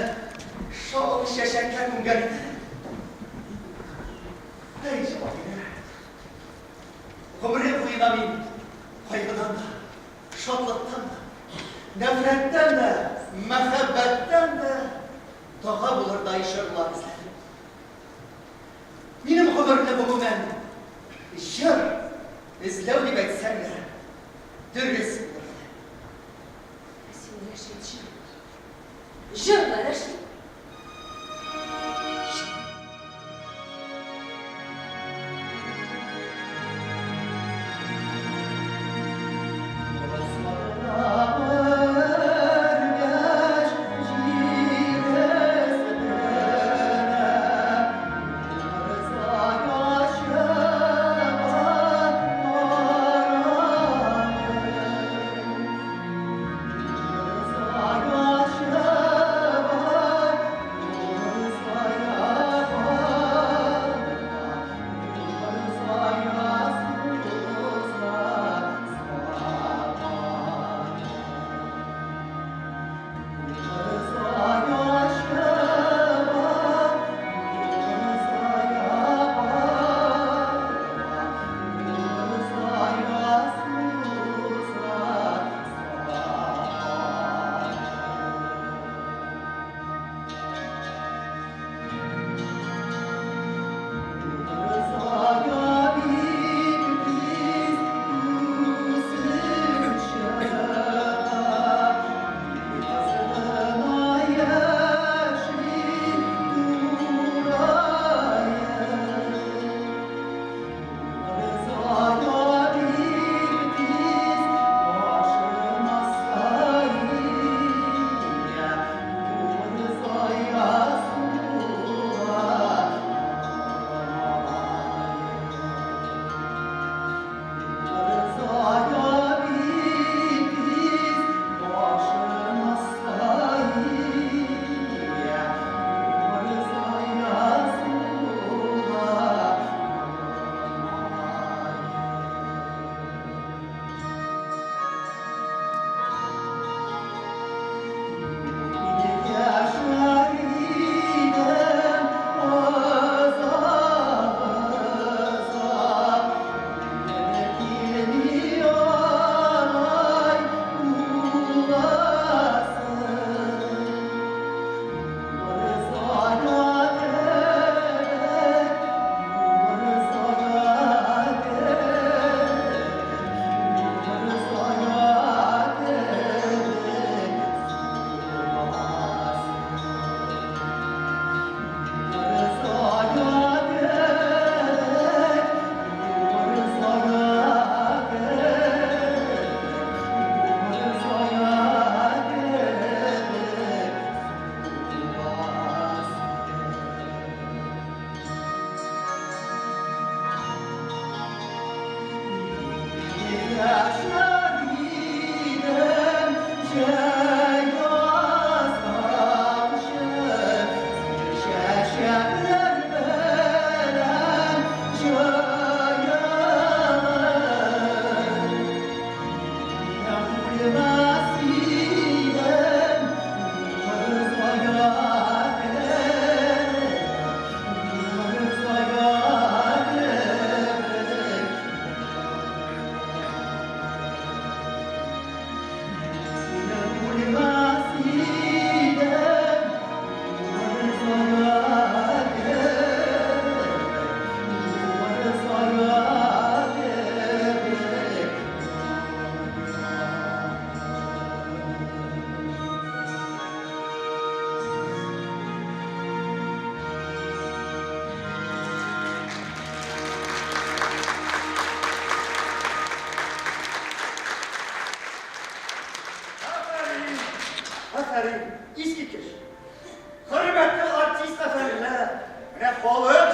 шау чәчәккә күмгән иде. Әй, Җавахирә. Гомерем буена мин кайгыдан да, шатлыктан да, нәфрәттән дә, мәхәббәттән дә дага булырдай җырлар эзләдем. Минем гомерне гомумән җыр эзләү дип әйтсәң дә, дөрес булыр иде. Ә син, Рәшит, җырла. Җырла, Рәшит.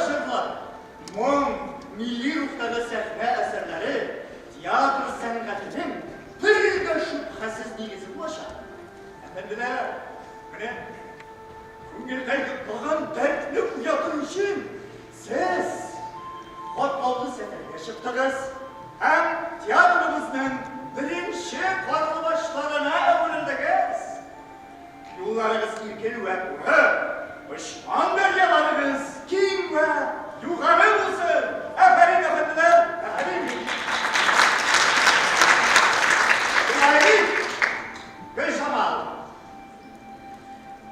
җырлар, моң, милли рухтагы сәхнә әсәрләре театр сәнгатенең бер дә шөбһәсез нигезе булачак. Әфәнделәр, менә күңелдә йоклаган дәртне уятыр өчен сез катлаулы сәфәргә чыктыгыз һәм театрыбызның беренче карлыгачларына әверелдегез. Юлларыгыз иркен вә туры, очкан дәрьяларыгыз киң вә югары булсын! Афәрин, әфәнделәр, афәрин! Шулай бит, Гөлҗамал?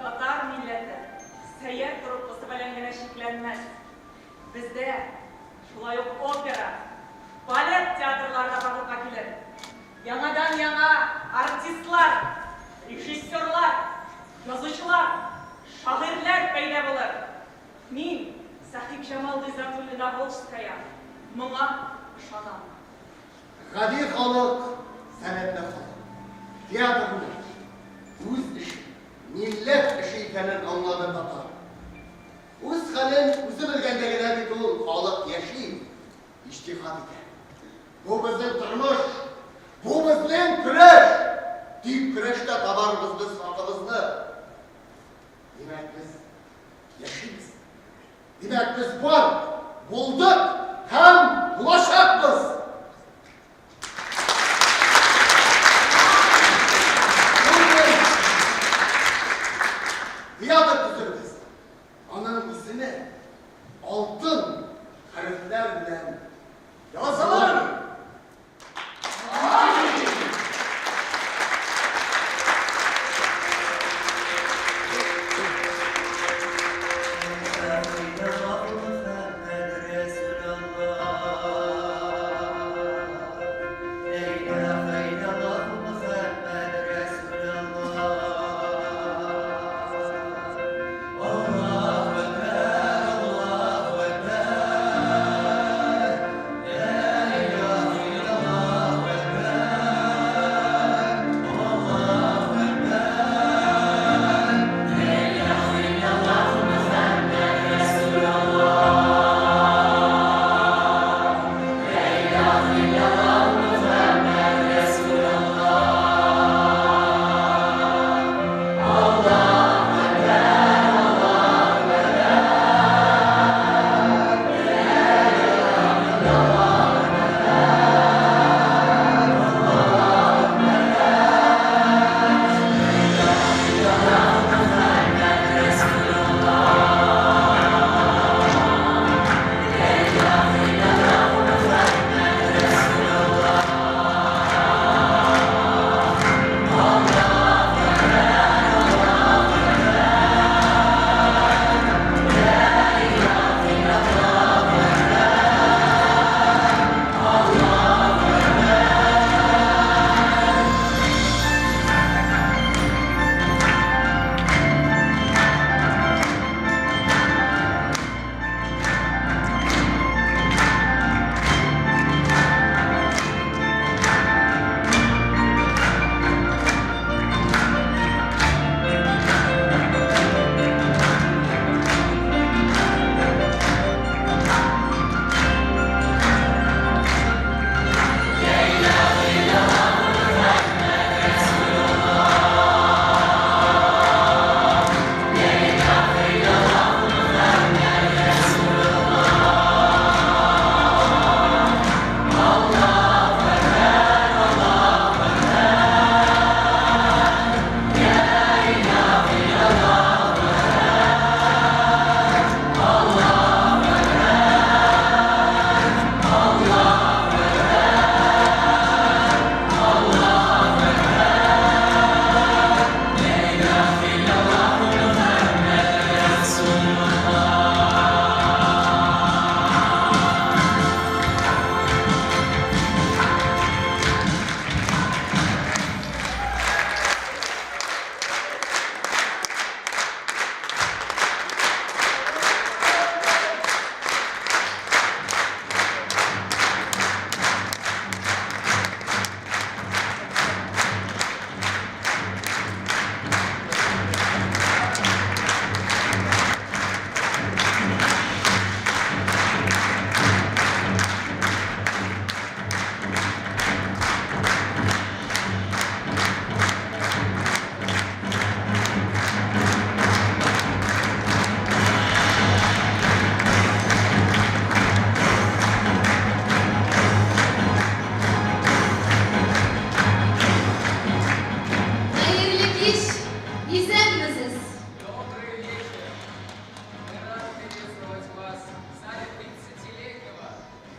Татар милләте Сәйяр труппасы белән генә чикләнмәс. Бездә шулай ук опера, балет театрлары да барлыкка килер. Яңадан-яңа артистлар, режиссерлар, язучылар, шагыйрьләр пәйда булыр. Мин, Сәхибҗамал Гыйззәтуллина Волжская, моңа ышанам. Гади халык, сәләтле халык. Театрны үз эше, милләт эше икәнен аңлады татар. Үз хәлен үзе белгәндә генә бит ул халык яши, иҗтиһад итә. Бу безнең тормыш, бу безнең көрәш! Тик көрәштә табарбыз без хакыбызны. Димәк, без яшибез. Димәк, без бар, булдык һәм булачакбыз! Театр төзербез. Аның исеме алтын хәрефләр белән язылыр.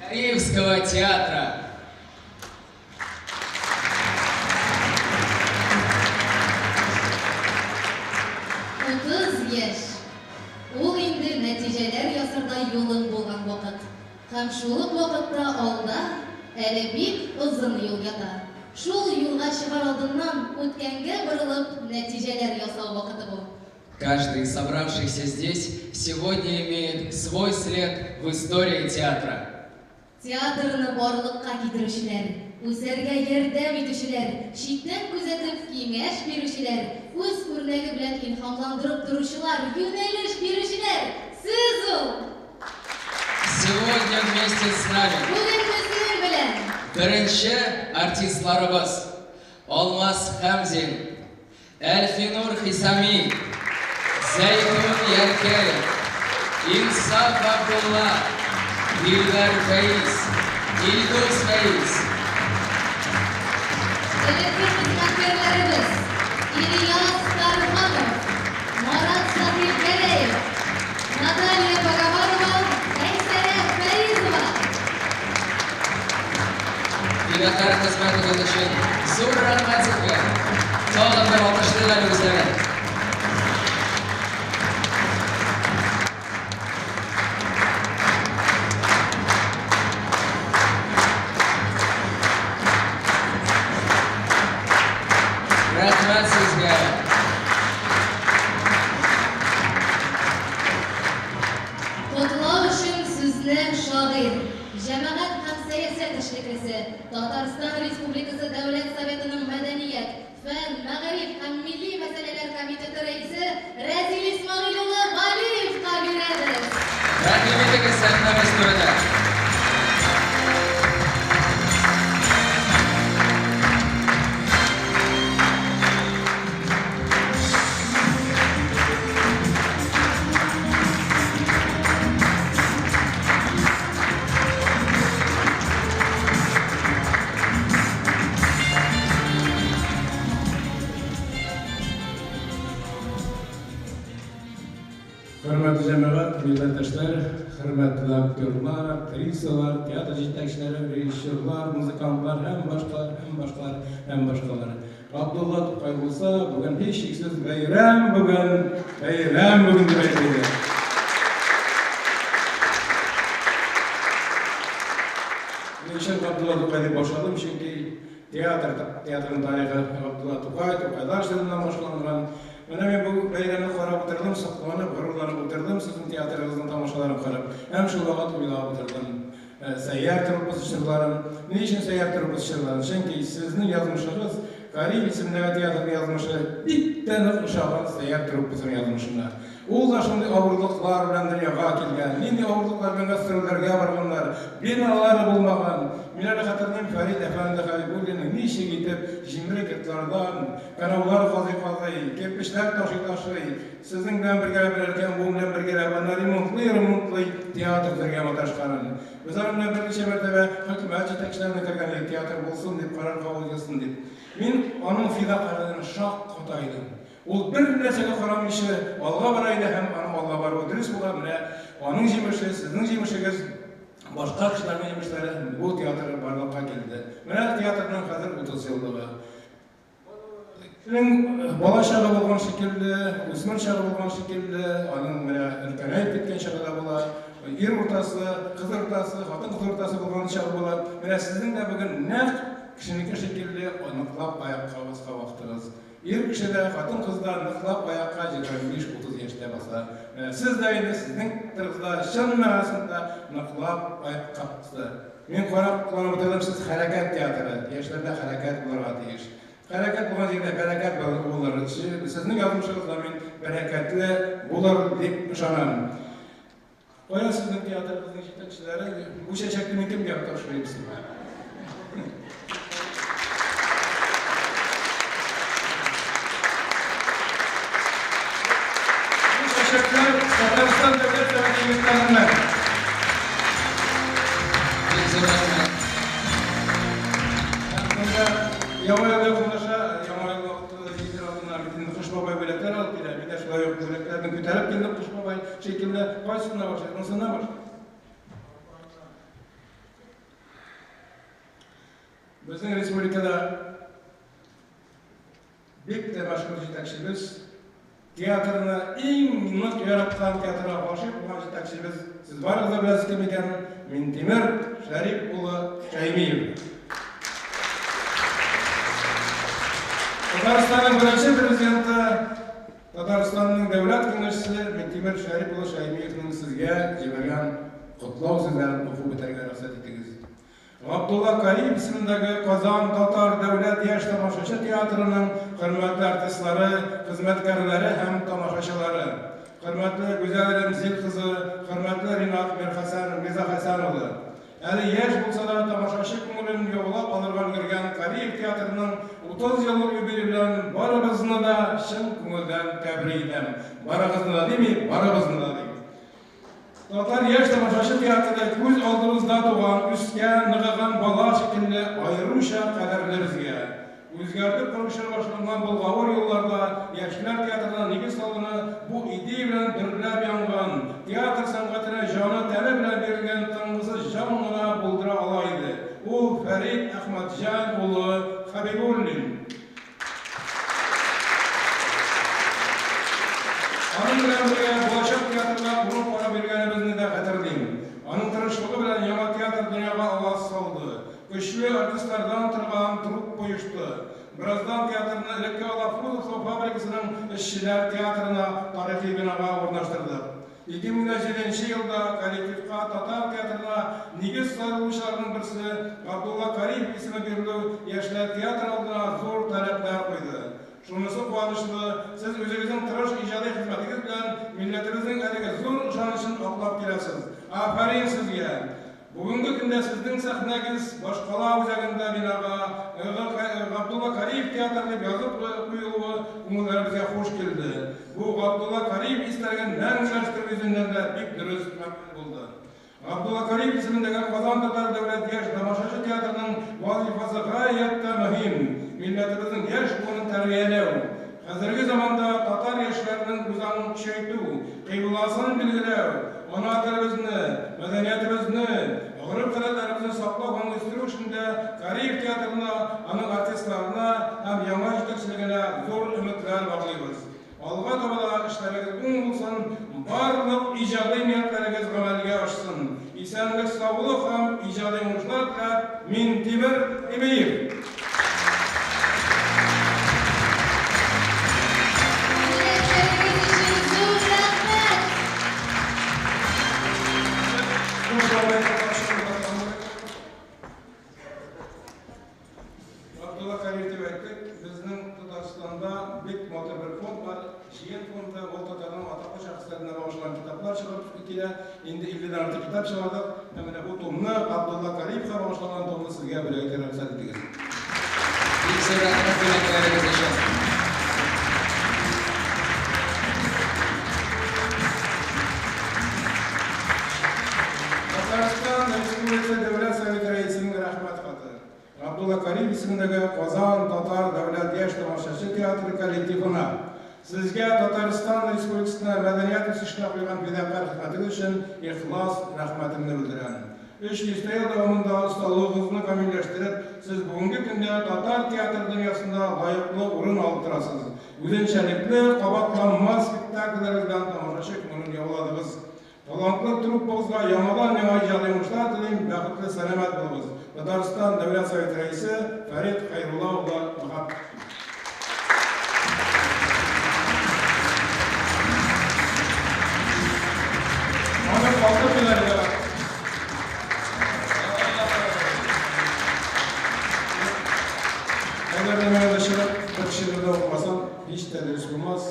Кариевского театра. 30 яшь. Ул инде нәтиҗәләр ясардай юлың булган вакыт. Һәм шул ук вакытта алда әле бик озын юл ята. Шул юлга чыгар алдыннан үткәнгә борылып нәтиҗәләр ясау вакыты бу. Каждый из собравшихся здесь сегодня имеет свой след в истории театра. Театрны барлыкка китерүчеләр, үсәргә ярдәм итүчеләр, читтән күзәтеп киңәш бирүчеләр, үз үрнәге белән илһамландырып торучылар, юнәлеш бирүчеләр, сез ул! Сегодня вместе с нами Бүген безнең белән! Беренче артистларыбыз Алмаз Хәмзин, Әлфинур Хисами, Зәйтүн Яркәев, Инсаф Габдулла, Дилбәр Фәиз, Илдус Фәиз. Элекке хезмәткәрләребез Ильяс Тарханов, Марат Сәхибгәрәев, Наталья Боговарова, Ләйсәрә Фәизова. Фидакарь хезмәтегез өчен зур рәхмәт сезгә! Тагын бер алкышлыйк әле үзләрен. Рәхмәт сезгә! Котлау өчен сүзне шагыйрь, җәмәгать һәм сәясәт эшлеклесе, Татарстан Республикасы Дәүләт Советының Мәдәният, фән, мәгариф һәм милли мәсьәләләр комитеты рәисе Рәзил Исмәгыйль улы Галиевка бирәбез. Рәхим итегез сәхнәбез түренә. Хөрмәтле җәмәгать, милләттәшләр, хөрмәтле актерлар, актрисалар, театр җитәкчеләре, режиссерлар, музыкантлар һәм башкалар, һәм башкалар, һәм башкалар. Габдулла Тукай булса, бүген һичшиксез бәйрәм бүген, бәйрәм бүген дип әйтер иде. Ни өчен Габдулла Тукай дип башладым? Чөнки театр, театрның тарихы Габдулла Тукай, Тукайлар чорыннан башланган. Менә мин бу бәйрәмне карап утырдым, сокланып, горурланып утырдым, сезнең театрыгызның тамашаларын карап. Һәм шул вакыт уйлап утырдым. Сәйяр труппасы чорларын. Ни өчен Сәйяр труппасы чорларын? Чөнки сезнең язмышыгыз, Кариев исемендәге театрның язмышы бик тә нык ошаган Сәйяр труппасының язмышына. Ул да шундый авырлыклар белән дөньяга килгән. Нинди авырлыклар белән гастрольләргә барганнар, биналары булмаган. Мин әле хәтерлим, Фәрит әфәнде Хәбибуллинның ничек итеп җимерек йортлардан канаулар казый-казый, кирпечләр ташый-ташый, Сезнең белән бергәләп, өлкән буын белән бергәләп аны ремонтлый-ремонтлый театр төзергә маташканын. Без аның белән берничә мәртәбә хөкүмәт җитәкчеләренә кергән идек, театр булсын дип, карар кабул ителсен дип. Мин аның фидакарьлегенә шакката идем. Ул бер нәрсәгә карамыйча алга бара иде һәм аның алга баруы дөрес була, менә аның җимеше, сезнең җимешегез, башка кешеләрнең җимешләре бу театр барлыкка килде. Менә театрның хәзер 30 еллыгы. Кешенең бала чагы булган шикелле, үсмер чагы булган шикелле, аның менә өлкәнәеп киткән чагы да була. Ир уртасы, кыз уртасы, хатын-кыз уртасы булган чагы була. Менә сезнең дә бүген нәкъ кешенеке шикелле ныклап аякка баскан вакытыгыз. Ир кеше дә, хатын-кыз да ныклап аякка 25-30 яшьтә баса. Менә сез дә инде сезнең вакытыгызда чын мәгънәсендә ныклап аякка басты. Мин карап куанып утырдым, сез хәрәкәт театры, яшьләрдә хәрәкәт булырга тиеш. Хәрәкәт булган җирдә бәрәкәт булыр. Сезнең язмышыгыз да мин бәрәкәтле булыр дип ышанам. Кая сезнең театрыгызның җитәкчеләре? Бу чәчәкне мин кемгә тапшырыйм сиңа? Бу чәчәкләр Татарстан дәүләт сәнгать егетләреннән. Бик зур рәхмәт. Монда Яңа ел якынлаша, Яңа ел вакыты җитәр алдыннан бит инде Кыш бабай бүләкләр алып килә. Мин дә шулай ук бүләкләрне күтәреп килдем Кыш бабай шикелле. Кайсыннан башлыйк? Монысыннан башлыйк. Безнең республикада бик тә мәшһүр җитәкчебез, театрны иң нык яраткан, театрга гашыйк булган җитәкчебез, сез барыгыз да беләсез кем икәнен, Минтимер Шәрип улы Шәймиев. Татарстанның беренче президенты, Татарстанның дәүләт киңәшчесе Минтимер Шәрип улы Шәймиевның сезгә җибәргән котлау сүзләрен укып үтәргә рөхсәт итегез. Габдулла Кариев исемендәге Казан татар дәүләт яшь тамашачы театрының хөрмәтле артистлары, хезмәткәрләре һәм тамашачылары! Хөрмәтле Гүзәл Рәмзил кызы, хөрмәтле Ринат Мирхәсән Мирзахәсән улы! Әле яшь булса да тамашачы күңелен яулап алырга өлгергән Кариев театрының 30 еллык юбилее белән барыгызны да чын күңелдән тәбрик итәм. Барыгызны да дими, барыбызны да дим. Татар яшь тамашачы театры күз алдыбызда туган, үскән, ныгыган бала шикелле аеруча кадерле безгә. Үзгәртеп кору чоры башланган болгавыр елларда яшьләр театрына нигез салуны бу идея белән дөрләп янган, театр сәнгатенә җаны-тәне белән бирелгән тынгысыз җан гына булдыра ала иде. Ул, Фәрит Әхмәтҗан улы Хәбибуллин. Аның белән бергә булачак театрда урын карап йөргәнебезне дә хәтерлим. Аның тырышлыгы белән яңа театр дөньяга аваз салды. Көчле артистлардан торган труппа оешты. Бераздан театрны элекке Алафузовство фабрикасының эшчеләр театрына, тарихи бинага урнаштырдык. 2007 нче елда коллективка татар театрына нигез салучыларның берсе Габдулла Кариев исеме бирелү яшьләр театры алдына зур таләпләр куйды. Шунысы куанычлы, сез үзегезнең тырыш иҗади хезмәтегез белән милләтебезнең әлеге зур ышанычын аклап киләсез. Афәрин сезгә! Бүгенге көндә сезнең сәхнәгез башкала үзәгендә бинага Габдулла Кариев театры дип язып куелуы күңелләребезгә хуш килде. Бу Габдулла Кариев истәлеген мәңгеләштерү йөзеннән дә бик дөрес гамәл булды. Габдулла Кариев исемендәге Казан татар дәүләт яшь тамашачы театрының вазыйфасы гаять тә мөһим, милләтебезнең яшь буынын тәрбияләү, хәзерге заманда татар яшьләренең үзаңын көчәйтү, кыйбласын билгеләү, ана телебезне, мәдәниятебезне, гореф-гадәтләребезне саклау һәм үстерү эшендә Кариев театрына, аның артистларына һәм яңа җитәкчелегенә зур өметләр баглыйбыз. Алга таба да эшләрегез уң булсын, барлык иҗади ниятләрегез гамәлгә ашсын. Исәнлек-саулык һәм иҗади уңышлар теләп, Минтимер Имиев. Бүләкләрегез өчен зур рәхмәт! Габдулла Кариев дип әйттек, безнең Татарстанда бик матур бер фонд бар, Җыен фонды, ул татарның атаклы шәхесләренә багышланган китаплар чыгып килә. Инде 50 дән артык китап чыгардык. Һәм менә бу томны, Габдулла Кариевка багышланган томны сезгә бүләк итәргә рөхсәт итегез. Бик зур рәхмәт бүләкләрегез өчен. Татарстан Республикасы Дәүләт Советы Рәисенең Рәхмәт хаты. Габдулла Кариев исемендәге Казан татар дәүләт яшь тамашачы театры коллективына, Сезгә Татарстан Республикасына мәдәният үсешенә куйган фидакарь хезмәтегез өчен ихлас рәхмәтемне белдерәм. Өч дистә ел дәвамында осталыгыгызны камилләштереп, сез бүгенге көндә татар театр дөньясында лаеклы урын алып торасыз, үзенчәлекле, кабатланмас спектакльләрегез белән тамашачы күңелен яуладыгыз. Талантлы труппагызга яңадан-яңа иҗади уңышлар телим, бәхетле, сәламәт булыгыз! Татарстан Дәүләт Советы Рәисе Фәрит Хәйрулла улы Мөхәммәтшин. Аны алтын медальгә Әгәр дә мин анда чыгып, бер шигырь дә укымасам, һич тә дөрес булмас.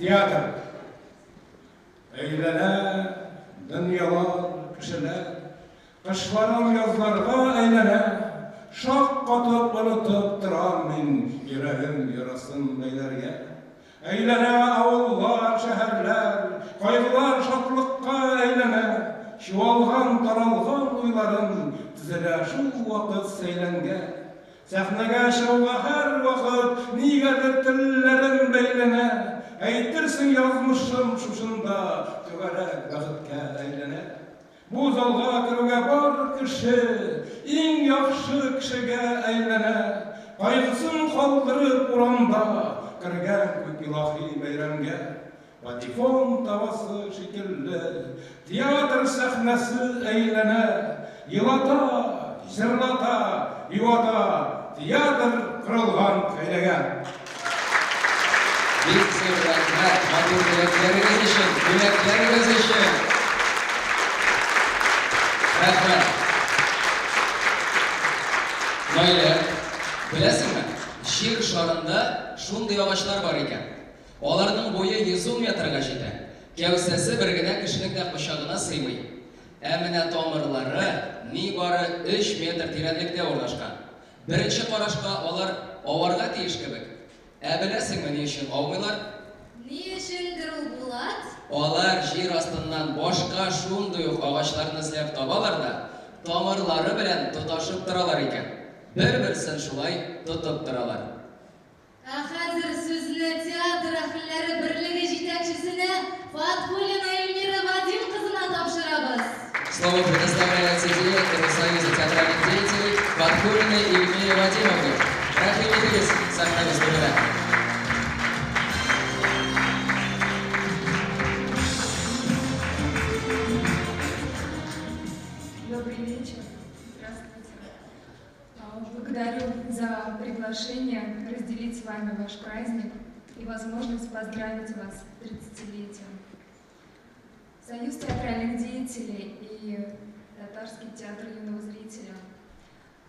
Театр. Әйләнә дөньялар, кешеләр, Кышларым язларга әйләнә. Шаккатып, онытып торам мин Йөрәгем ярасын бәйләргә. Әйләнә авыллар, шәһәрләр, Кайгылар шатлыкка әйләнә. Чуалган, таралган уйларым Тезелә шул вакыт сәйләнгә. Сәхнәгә чыгуга һәрвакыт нигәдер телләрем бәйләнә, әйтерсең язмышым шушында түгәрәк бәхеткә әйләнә. Бу залга керүгә бар кеше иң яхшы. яхшы кешегә әйләнә, Кайгысын калдырып урамда, Кергән күк илаһи бәйрәмгә. Патефон табасы шикелле, Театр сәхнәсе әйләнә, Елата, җырлата, юата Театр корылган хәйләгә. Бик зур рәхмәт матур теләкләрегез өчен, бүләкләрегез өчен. Рәхмәт. Наилә, беләсеңме, җир шарында шундый агачлар бар икән. Аларның буе 110 метрга җитә. Кәүсәсе бер генә кешенең дә кочагына сыймый. Ә менә тамырлары нибары өч метр тирәнлектә урнашкан. Беренче карашка алар аварга тиеш кебек. Ә беләсеңме, ни өчен аумыйлар? Ни өчендер ул, Булат? Алар җир астыннан башка шундый ук агачларны эзләп табалар да, тамырлары белән тоташып торалар икән. Бер-берсен шулай тотып торалар. Ә хәзер сүзне театр әһелләре берлеге җитәкчесенә Фатхуллина Эльмира Вадим кызына тапшырабыз. Слово предоставляется директору Союза театральных деятелей Фатхуллиной Эльмире Вадимовне. Рәхим итегез, сәхнәбез түренә. Добрый вечер. Здравствуйте. Благодарю за приглашение разделить с вами ваш праздник и возможность поздравить вас с 30-летием. Союз театральных деятелей и Татарский театр юного зрителя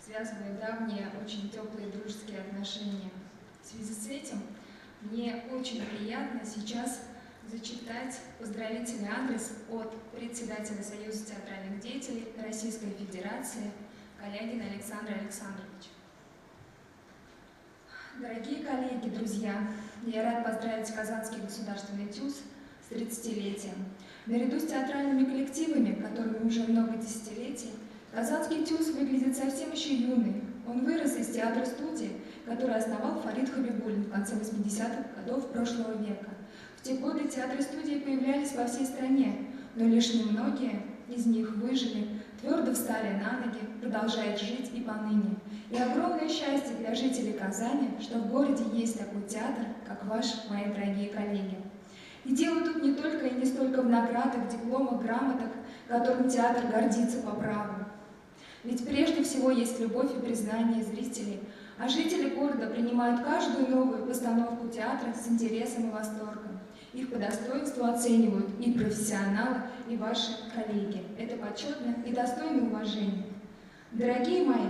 связывают давние, очень теплые дружеские отношения. В связи с этим мне очень приятно сейчас зачитать поздравительный адрес от председателя Союза театральных деятелей Российской Федерации Калягина Александра Александровича. Дорогие коллеги, друзья, я рад поздравить Казанский государственный ТЮЗ с 30-летием. Наряду с театральными коллективами, которыми уже много десятилетий, Казанский ТЮЗ выглядит совсем еще юный. Он вырос из театра-студии, который основал Фарид Хабибуллин в конце 80-х годов прошлого века. В те годы театры-студии появлялись во всей стране, но лишь немногие из них выжили, твердо встали на ноги, продолжают жить и поныне. И огромное счастье для жителей Казани, что в городе есть такой театр, как ваш, мои дорогие коллеги. И дело тут не только и не столько в наградах, дипломах, грамотах, которым театр гордится по праву. Ведь прежде всего есть любовь и признание зрителей, а жители города принимают каждую новую постановку театра с интересом и восторгом. Их по достоинству оценивают и профессионалы, и ваши коллеги. Это почетно и достойно уважения. Дорогие мои,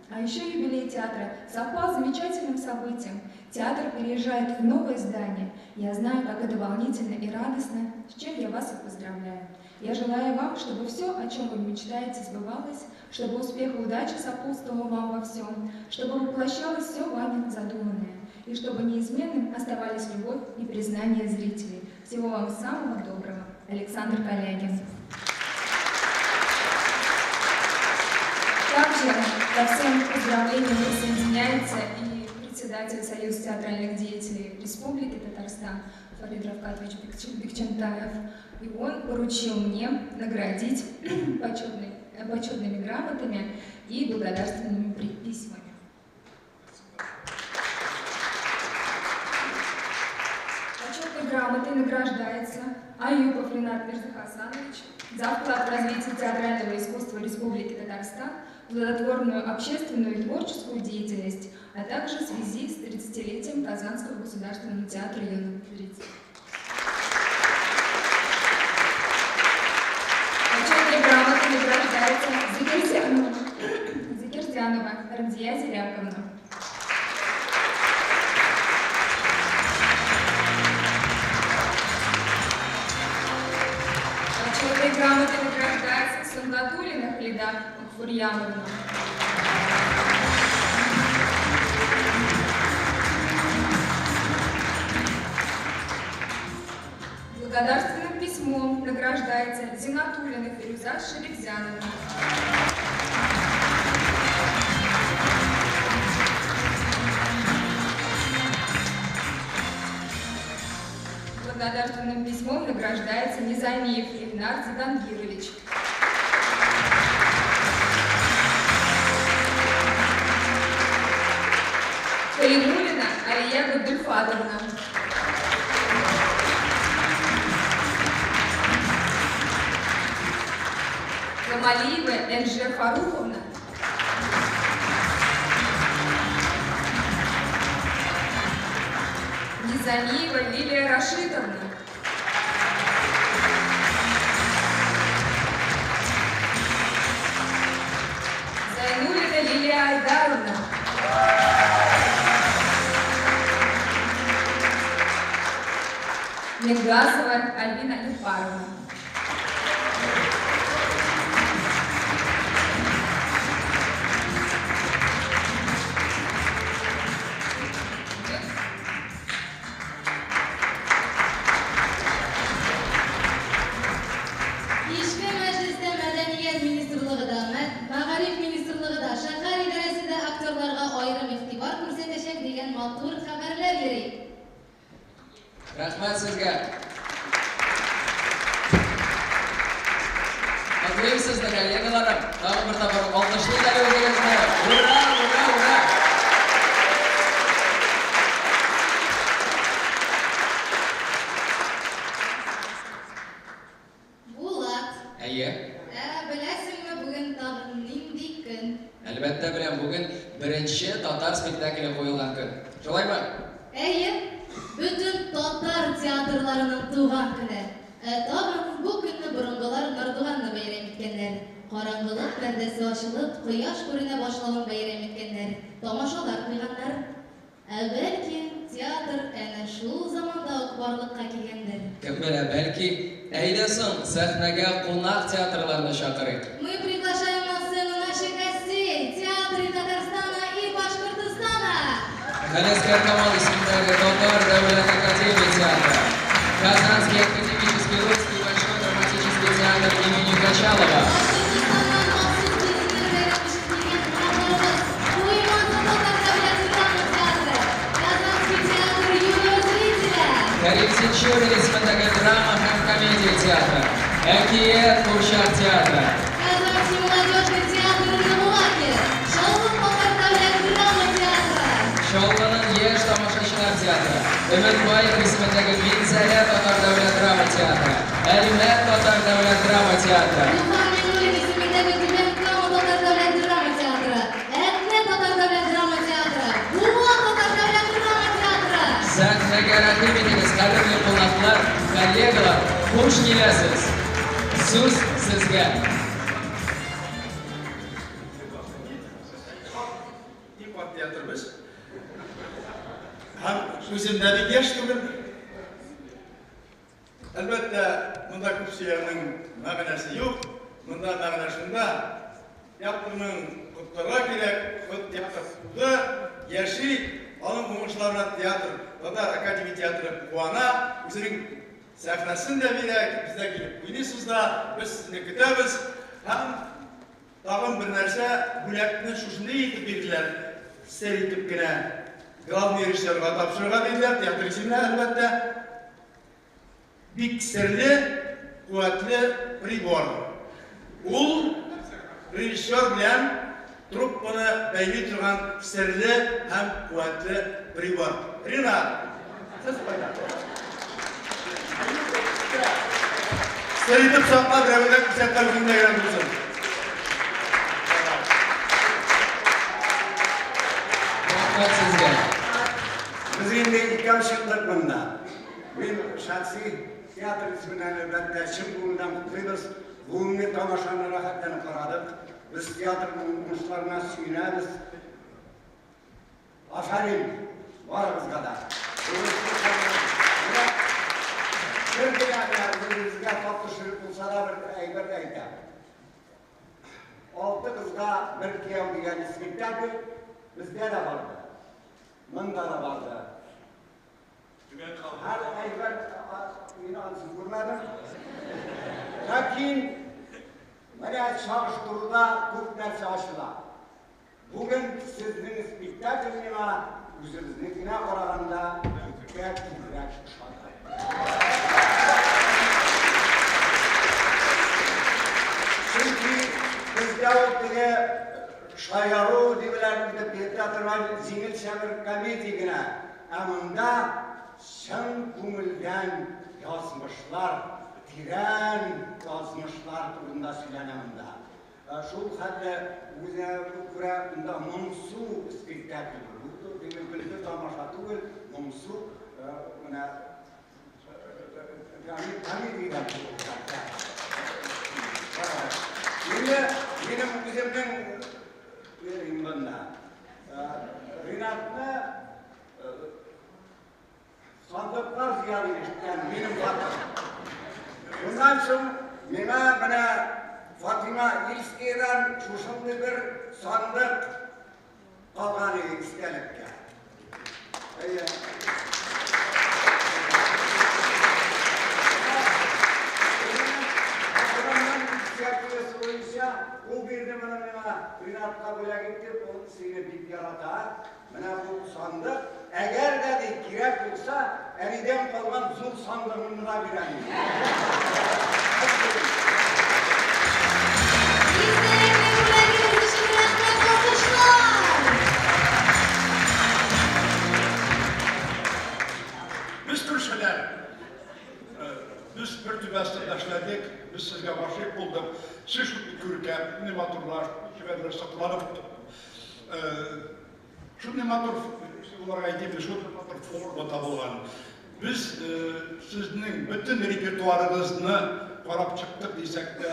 а еще юбилей театра совпал с замечательным событием. Театр переезжает в новое здание. Я знаю, как это волнительно и радостно, с чем я вас и поздравляю. Я желаю вам, чтобы все, о чем вы мечтаете, сбывалось, чтобы успех и удача сопутствовала вам во всем, чтобы воплощалось все вами задуманное, и чтобы неизменным оставались любовь и признание зрителей. Всего вам самого доброго. Александр Калягин. Также ко всем поздравлениям присоединяется и председатель Союза театральных деятелей Республики Татарстан Фарид Равкатович Бикчантаев. И он поручил мне наградить почетными грамотами и благодарственными письмами. Почетной грамотой награждается Аюпов Ринат Мирзахасанович за вклад в развитие театрального искусства Республики Татарстан, плодотворную общественную и творческую деятельность, а также в связи с 30-летием Казанского государственного театра юных зрителей. Почетной грамотой награждается Закирзянова Рамзия Зиряковна. Почетной грамотой награждается Сунгатуллина Халида Макфурьяновна. Благодарственным письмом награждается Зинатуллина Фирюза Шерифзяновна. Благодарственным письмом награждается Низамиев Ильнар Зигангирович. Габдульфатовна. Камалиева Энже Фаруховна. Низамиева Лилия Рашитовна. Зайнулина Лилия Айдаровна. Мингазова Альбина Ильфаровна. Кичке мәҗлестә Мәдәният министрлыгы да, Мәгариф министрлыгы да, шәһәр идарәсе дә актерларга аерым игътибар күрсәтәчәк дигән матур хәбәрләр йөри. Рәхмәт сезгә. Котлыйм сезне, коллегаларым. Тагын бер тапкыр алкышлыйк әле үзегезне. Ура, ура, ура! Булат. Әйе. Ә беләсеңме бүген тагын нинди көн? Әлбәттә беләм, бүген беренче татар спектакле куелган көн. Шулаймы? Әйе, бөтен татар театрларының туган көне. Ә тагын бу көнне борынгылар Нардуганны бәйрәм иткәннәр. Караңгылык пәрдәсе ачылып, кояш күренә башлавын бәйрәм иткәннәр, тамашалар куйганнар. Ә бәлки, театр әнә шул заманда ук барлыкка килгәндер? Кем белә, бәлки, әйдә соң, сәхнәгә кунак театрларны чакырыйк. Мы приглашаем на сцену наших гостей, театры Татарстана и Башкортостана! Галиәсгар Камал исемендәге Татар дәүләт академия театры, Казанский академический русский большой драматический театр имени Качалова. Башкортостаннан махсус безнең бәйрәм өчен килгән кунакларыбыз, Туймазы татар дәүләт драма театры, Казанский театр юного зрителя. Кәрим Тинчурин исемендәге драма һәм комедия театры, Әкият курчак театры. Казанский молодежный театр на Булаке, Чаллы татар дәүләт драма театры. Чаллының яшь тамашачылар театры, Өметбаев исемендәге Минзәлә татар дәүләт драма театры, Әлмәт татар дәүләт драма театры. Туфан Миңнуллин исемендәге Түбән Кама татар дәүләт драма театры, Әтнә татар дәүләт драма театры, Буа татар дәүләт драма театры. Сәхнәгә рәхим итегез, кадерле кунаклар, коллегалар, хуш киләсез! Сүз сезгә! Иң карт театр без. Һәм үзем дә бик яшь түгел. Әлбәттә, монда күп сөйләүнең мәгънәсе юк. Монда мәгънә шунда, театрның котларга кирәк, ход театр туды, яши, аның уңышларына театр, татар академия театры куана, үзенең сәхнәсен дә бирә, бездә килеп уйныйсыз да, без сезне көтәбез. Һәм тагын бер нәрсә, бүләкне шушындый итеп бирделәр, сер итеп кенә главный режиссерга тапшырырга диделәр, театр исеменә, әлбәттә. Бик серле, куәтле прибор. Ул режиссер белән труппаны бәйли торган серле һәм куәтле прибор. Ринат, сез кайда? Сер итеп сакла, берәүгә дә күрсәтмә, үзеңдә генә булсын. Рәхмәт сезгә. Без инде икәү чыктык монда. Мин шәхси театр исеменнән, әлбәттә, чын күңелдән котлыйбыз. Бүгенге тамашаны рәхәтләнеп карадык. Без театрның уңышларына сөенәбез. Афәрин барыгызга да. Бер генә менә үзегезгә тап төшереп булса да бер әйбер әйтәм. Алты кызга бер кияү дигән спектакль бездә дә барды. Монда да барды. Һәр әйбер мин анысын күрмәдем. Ләкин менә чагыштыруда күп нәрсә ачыла. Бүген сезнең спектакль миңа үзебезнекенә караганда күпкә күбрәк ошады. Чөнки бездә ул теге шаяру дип белән үтеп китә торган җиңелчә бер комедия генә. Ә монда чын күңелдән язмышлар, тирән язмышлар турында сөйләнә монда. Шул хәтле үзенә күрә монда моңсу спектакль бу. Бу димәк көлке тамаша түгел, моңсу менә комедия дә бу. Инде минем үземнең монда Ринатны Сандыклар зыян иткән минем хатын. Шуннан соң миңа менә Фатима Ильскаядан шушындый бер сандык калган иде истәлеккә. Әйе. Хатынымның инициативасы буенча ул бирде моны миңа Ринатка бүләк итеп, ул сине бик ярата. Менә бу сандык, әгәр дә, ди, кирәк булса, әнидән калган зур сандыгымны да бирәм, ди. Истәлекле бүләгегез өчен рәхмәт, алкышлар! Без күршеләр. Без бер түбә астында эшләдек, без сезгә гашыйк булдык. Сез шундый күркәм, шундый матурлар, чибәрләр, сокланып Шундый матур, уларга әйтим, шундый матур форма табылган. Без сезнең бөтен репертуарыгызны карап чыктык дисәк тә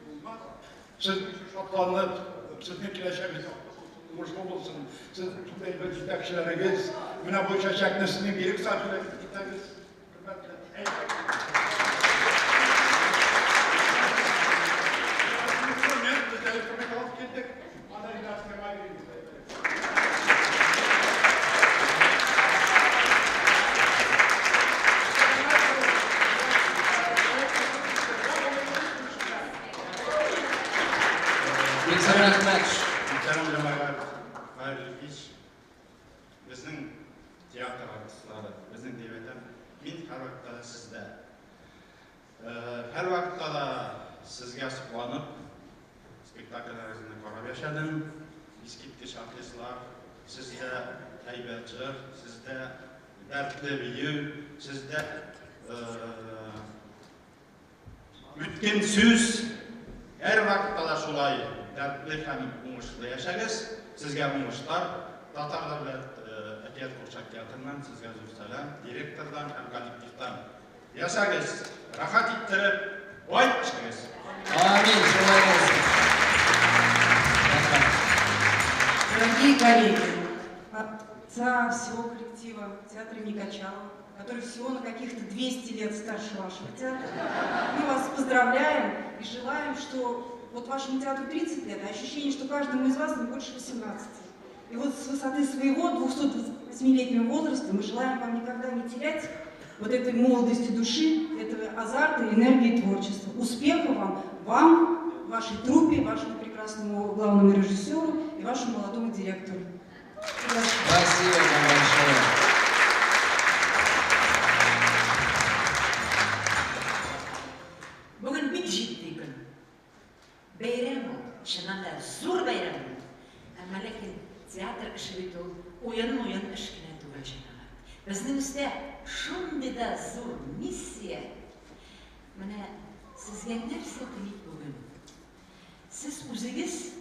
булмас. Сез шатланып, сезнең киләчәгегез уңышлы булсын. Сез шундый әйбәт җитәкчеләрегез. Менә бу чәчәкне сезнең дирекция бүләк итәбез. Бик зур рәхмәт. Мөхтәрәм җәмәгать, хәерле кич. Безнең театр артистлары, безнең дип әйтәм, мин һәрвакытта да сездә. Һәрвакытта да сезгә сокланып, спектакльләрегезне карап яшәдем. Искиткеч артистлар, сездә һәйбәт җыр, сездә дәртле бию, сездә Үткен сүз, һәрвакытта да шулай дәртле һәм уңышлы яшәгез. Сезгә уңышлар. Татар дәүләт әкият курчак театрыннан сезгә зур сәлам, директордан һәм коллективтан. Яшәгез, рәхәт иттереп, бай яшәгез. Амин, шулай булсын. Рәхмәт. Дорогие коллеги, от лица всего коллектива театра имени Качалова, который всего на каких-то 200 лет старше вашего театра, мы вас поздравляем и желаем, что вот вашему театру 30 лет, а ощущение, что каждому из вас не больше 18. И вот с высоты своего 228-летнего возраста мы желаем вам никогда не терять вот этой молодости души, этого азарта, энергии творчества. Успехов вам, вам, вашей труппе, вашему прекрасному главному режиссеру и вашему молодому директору. Спасибо вам большое. Бүген бик җитди көн. Бәйрәм ул, чыннан да зур бәйрәм ул. Әмма ләкин театр эше бит ул уен-муен эш кенә түгел, җәмәгать. Безнең өстә шундый да зур миссия. Менә сезгә нәрсә телик бүген? Сез үзегез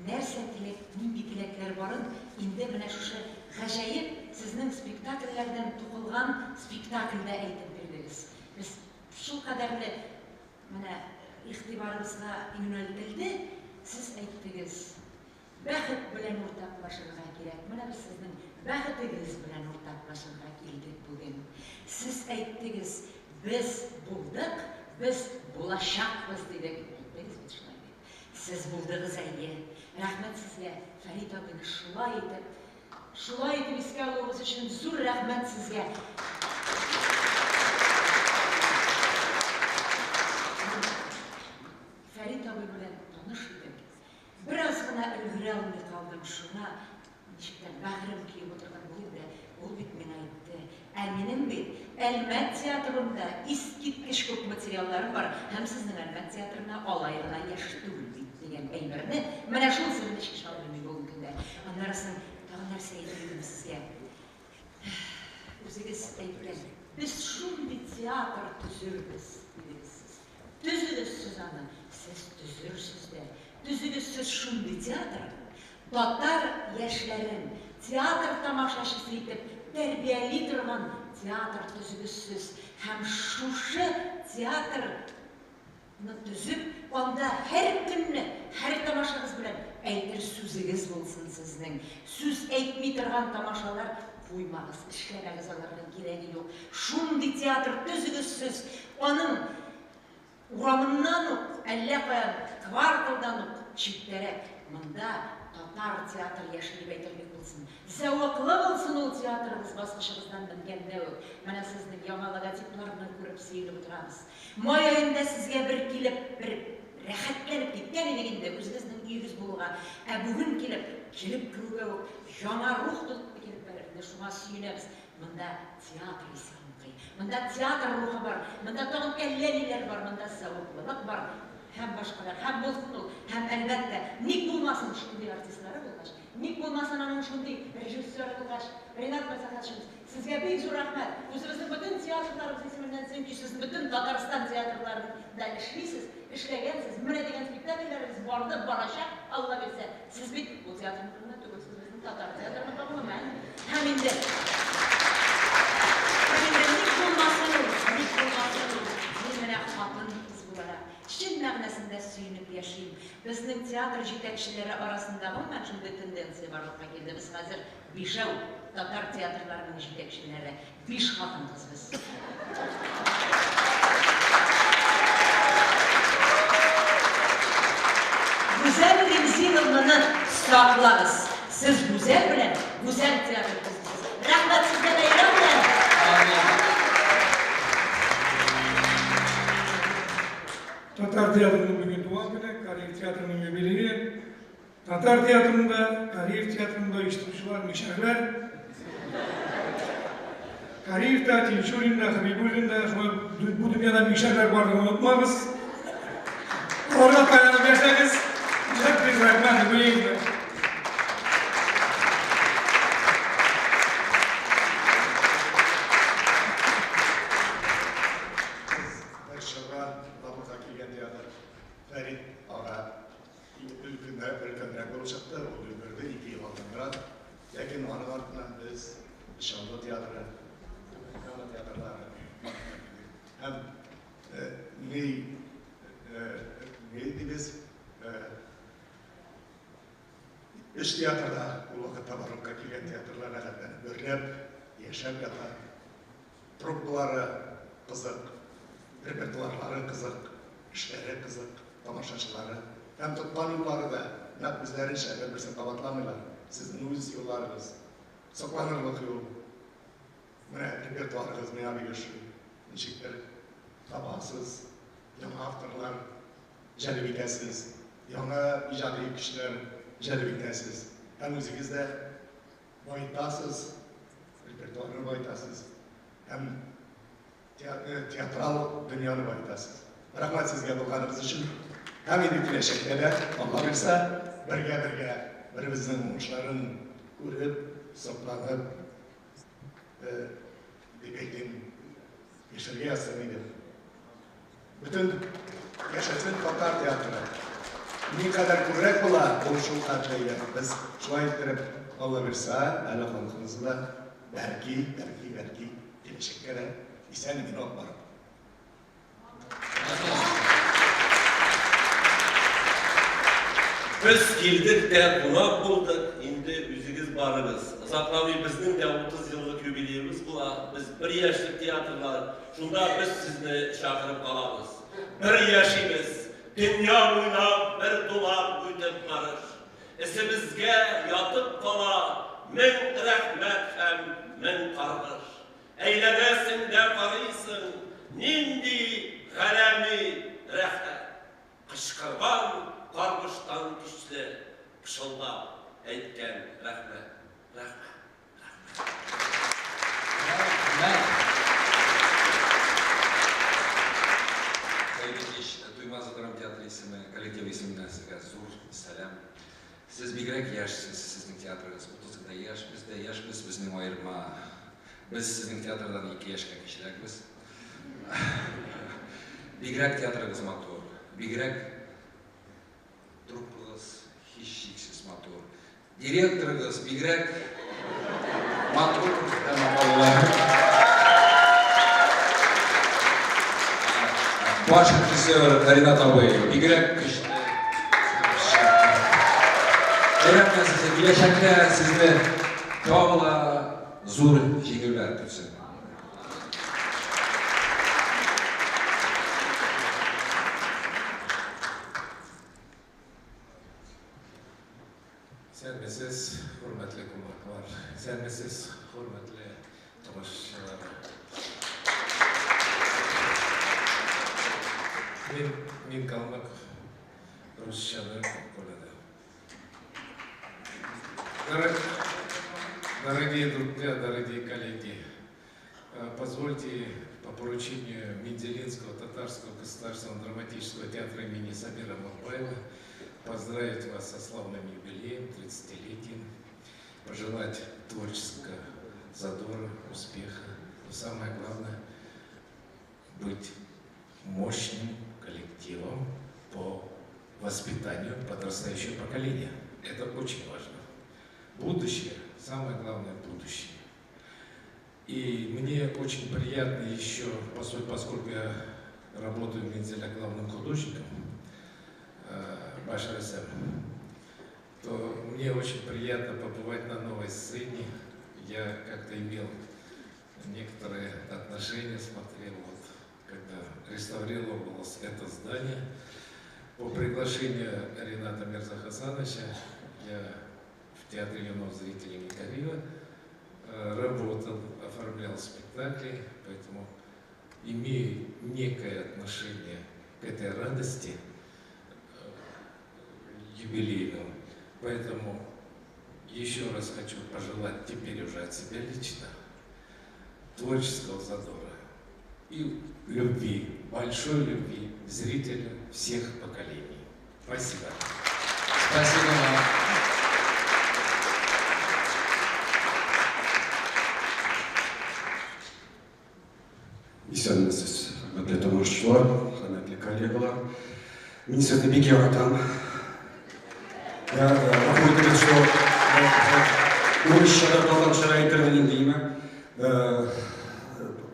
нәрсә теләк, нинди теләкләр барын инде менә шушы гаҗәеп сезнең спектакльләрдән тукылган спектакльдә әйтеп бирдегез. Без шулкадәрле менә игътибарыбызга юнәлтелде, сез әйттегез, бәхет белән уртаклашырга кирәк. Менә без сезнең бәхетегез белән уртаклашырга килдек бүген. Сез әйттегез, без булдык, без булачакбыз дидек. Әйттегез бит шулай дип. Сез булдыгыз, әйе. Рәхмәт сезгә, Фәрит абыйны шулай итеп, шулай итеп искә алуыгыз өчен зур рәхмәт сезгә. Фәрит абый белән таныш идек. Бераз гына өлгерә алмый калдым, шуңа ничек тә бәгърем көеп утырган бүген дә ул бит миңа әйтте, ә минем бит Әлмәт театрында искиткеч күп материалларым бар һәм сезнең Әлмәт театрына алай гына яшь түгел бит дигән әйберне, менә шул серне чишә алмыйм мин бүгенге көндә. Аннары соң тагын нәрсә әйтер идем сезгә. әйткән, без шундый театр төзербез, дидегез сез. Төзегез сез аны, сез төзерсез дә. Төзегез сез шундый театр, татар яшьләрен театр тамашачысы итеп тәрбияли торган театр төзегез сез. Һәм шушы театр ны төзеп, анда һәр көнне, һәр тамашагыз белән әйтер сүзегез булсын сезнең. Сүз әйтми торган тамашалар куймагыз, эшләмәгез, аларның кирәге юк. Шундый театр төзегез сез, аның урамыннан ук, әллә каян, кварталдан ук читтәрәк, монда татар театры яши дип әйтерлек булсын. Зәвыклы булсын ул театрыгыз баскычыгыздан менгәндә үк. Менә сезнең яңа логотипларны күреп сөенеп утырабыз. Май аенда сезгә бер килеп, бер рәхәтләнеп киткән идек инде, үзегезнең өегез булуга. Ә бүген килеп, килеп керүгә үк яңа рух тотып килеп бәрелде, шуңа сөенәбез. Монда театр исе аңкый, монда театр рухы бар, монда тагын әллә ниләр бар, монда зәвыклылык бар һәм башкалар. Һәм булсын ул, һәм, әлбәттә, ник булмасын шундый артистлары булгач, ник булмасын аның шундый режиссеры булгач, Ринат Мирзахатшин, Сезгә бик зур рәхмәт! Үзебезнең бөтен театрларыбыз исеменнән, чөнки сез бөтен Татарстан театрларында эшлисез, эшләгәнсез, менә дигән спектакльләрегез барды, барачак, Алла бирсә. Сез бит ул театрныкы гына түгел, сез безнең татар театрыныкы гомумән. Һәм инде, һәм инде ник булмасын ул, ник булмасын ул, мин менә хатын-кыз буларак, чын мәгънәсендә сөенеп яшим. Безнең театр җитәкчеләре арасында гомумән шундый тенденция барлыкка килде, без хәзер Бишәү, татар театрларының җитәкчеләре, биш хатын-кыз без. Гүзәл Ремзиновнаны саклагыз! Сез Гүзәл белән гүзәл театр төзисез. Рәхмәт сезгә бәйрәм белән! Татар театрының бүген туган көне, Кариев театрының юбилее. Татар театрында, Кариев театрында оештыручылар, мишәрләр. Кариев та, Тинчурин да, Хәбибуллин да, шулай бу дөньяда мишәрләр барлыгын онытмагыз. Аларга таянып яшәгез. Бик бик рәхмәт, юбилеегез. Бер чорга барлыкка килгән театр. Фәрит ага Өлкәнрәк, өлкәнрәк булып чыкты, ул өлгерде, ике ел алданрак. Ләкин аның артыннан без Чаллы театры, Түбән Кама театрлары барлыкка килдек. Һәм ни, ни дибез, өч театрда ул вакытта барлыкка килгән театрлар рәхәтләнеп гөрләп, яшәп ята. Труппалары кызык, репертуарлары кызык, эшләре кызык, тамашачылары һәм тоткан юллары да нәкъ үзләренчә, бер-берсен кабатламыйлар. Сезнең үз юлларыгыз, сокланырлык юл. Менә репертуарыгыз миңа бик ошый. Ничектер табасыз, яңа авторлар җәлеп итәсез, яңа иҗади көчләр җәлеп итәсез һәм үзегез дә баетасыз, репертуарны баетасыз һәм театрал дөньяны баетасыз. Рәхмәт сезгә булганыгыз өчен. Һәм инде киләчәктә дә, Алла бирсә, бергә-бергә беребезнең уңышларын күреп, сокланып, дип әйтим, яшәргә язсын иде. Бөтен яшәсен татар театры. Никадәр күбрәк була, ул шул хәтле әйбәт. Без шулай иттереп, Алла бирса, әле халкыбызны да бәлки, бәлки, бәлки киләчәккә дә исән-имин алып барып. Без килдек тә кунак булдык, инде үзегез барыгыз. Озакламый безнең дә 30 еллык юбилеебыз була, без бер яшьлек театрлар, Шунда без сезне чакырып калабыз. Бер яшибез, дөнья буйлап бер дулап үтеп барыш. Эзебезгә ятып кала мең рәхмәт һәм мең каргыш. Әйләнәсең дә карыйсың, нинди галәми рәхәт. Кычкырган каргыштан көчле, пышылдап әйткән рәхмәт, рәхмәт. Хәерле кич, Туймазы драма театры исеме, коллективы исеменнән сезгә зур сәлам. Сез бигрәк яшьсез, сезнең театрыгыз 30 гына яшь, без дә яшьбез, безнең аерма. Без сезнең театрдан ике яшькә кечерәкбез. Бигрәк театрыгыз матур, бигрәк труппагыз һичшиксез матур. Директорыгыз бигрәк матур һәм акыллы. Баш режиссер Ринат абый бигрәк көчле. Бәйрәм белән сезне, киләчәктә сезне тагы да зур җиңүләр көтсен. Исәнмесез, хөрмәтле кунаклар! Исәнмесез, хөрмәтле тамашачылар! Мин, мин калмык, русчаны күп Дорогие друзья, дорогие коллеги, позвольте по поручению Мензелинского татарского государственного драматического театра имени Сабира Мамбаева поздравить вас со славным юбилеем, 30-летием, пожелать творческого задора, успеха, но самое главное – быть мощным коллективом по воспитанию подрастающего поколения. Это очень важно. Будущее, самое главное – будущее. И мне очень приятно еще, поскольку я работаю в Мензеля главным художником Башар то мне очень приятно побывать на новой сцене. Я как-то имел некоторые отношения, смотрел, вот, когда реставрировалось это здание. По приглашению Рената Мирзахасановича я в Театре юного зрителя имени Кариева работал, оформлял спектакли, поэтому имею некое отношение к этой радости юбилейному. Поэтому еще раз хочу пожелать теперь уже от себя лично творческого задора и любви, большой любви зрителя всех поколений. Спасибо. Спасибо вам. Исәнмесез, хөрмәтле тамашачылар, хөрмәтле коллегалар. Мин сезне бик яратам. Я гафу итегез, что урысча да, татарча да әйтермен инде, димә.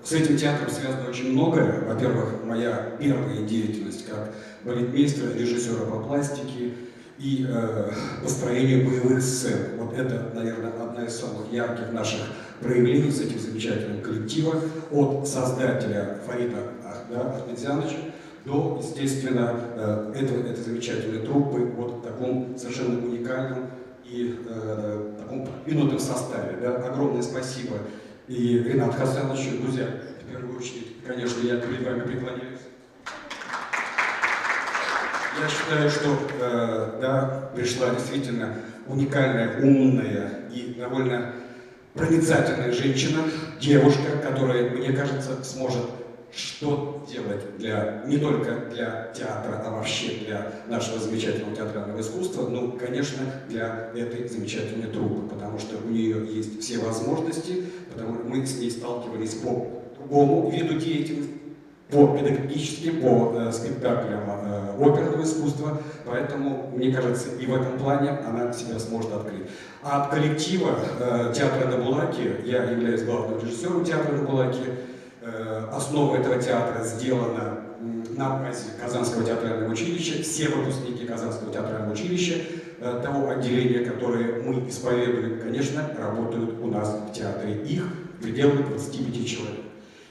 С этим театром связано очень многое. Во-первых, моя первая деятельность как балетмейстера, режиссера по пластике и построению боевых сцен. Вот это, наверное, одна из самых ярких наших проявлений с этим замечательным коллективом. От создателя Фарита Ахметзяновича до, естественно, этой замечательной труппы вот в таком совершенно уникальном и таком продвинутом составе. Да? Огромное спасибо и Ренату Хасановичу, друзья, в первую очередь, конечно, я перед вами преклоняюсь. Я считаю, что да, пришла действительно уникальная, умная и довольно проницательная женщина, девушка, которая, мне кажется, сможет что делать для, не только для театра, а вообще для нашего замечательного театрального искусства, но, конечно, для этой замечательной труппы, потому что у нее есть все возможности, потому что мы с ней сталкивались по другому виду деятельности, по педагогическим, по спектаклям оперного искусства, поэтому, мне кажется, и в этом плане она себя сможет открыть. А от коллектива театра на Булаке, я являюсь главным режиссером театра на Булаке, основа этого театра сделана на базе Казанского театрального училища, все выпускники Казанского театрального училища, того отделения, которое мы исповедуем, конечно, работают у нас в театре. Их в пределах 25 человек.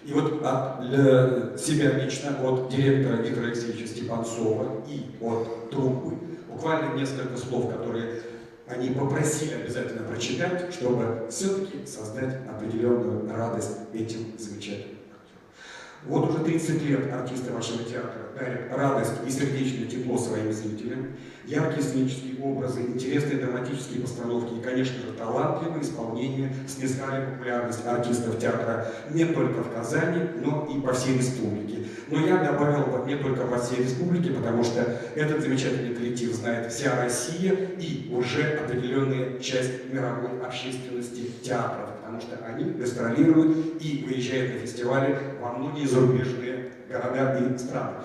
И вот от себя лично, от директора Виктора Алексеевича Степанцова и от труппы, буквально несколько слов, которые они попросили обязательно прочитать, чтобы все-таки создать определенную радость этим замечательным актерам. Вот уже 30 лет артисты вашего театра дарят радость и сердечное тепло своим зрителям. Яркие сценические образы, интересные драматические постановки и, конечно же, талантливое исполнение снискали популярность артистов театра не только в Казани, но и по всей республике. Но я добавил бы не только по всей республике, потому что этот замечательный коллектив знает вся Россия и уже определенная часть мировой общественности театров, потому что они гастролируют и выезжают на фестивали во многие зарубежные города и страны.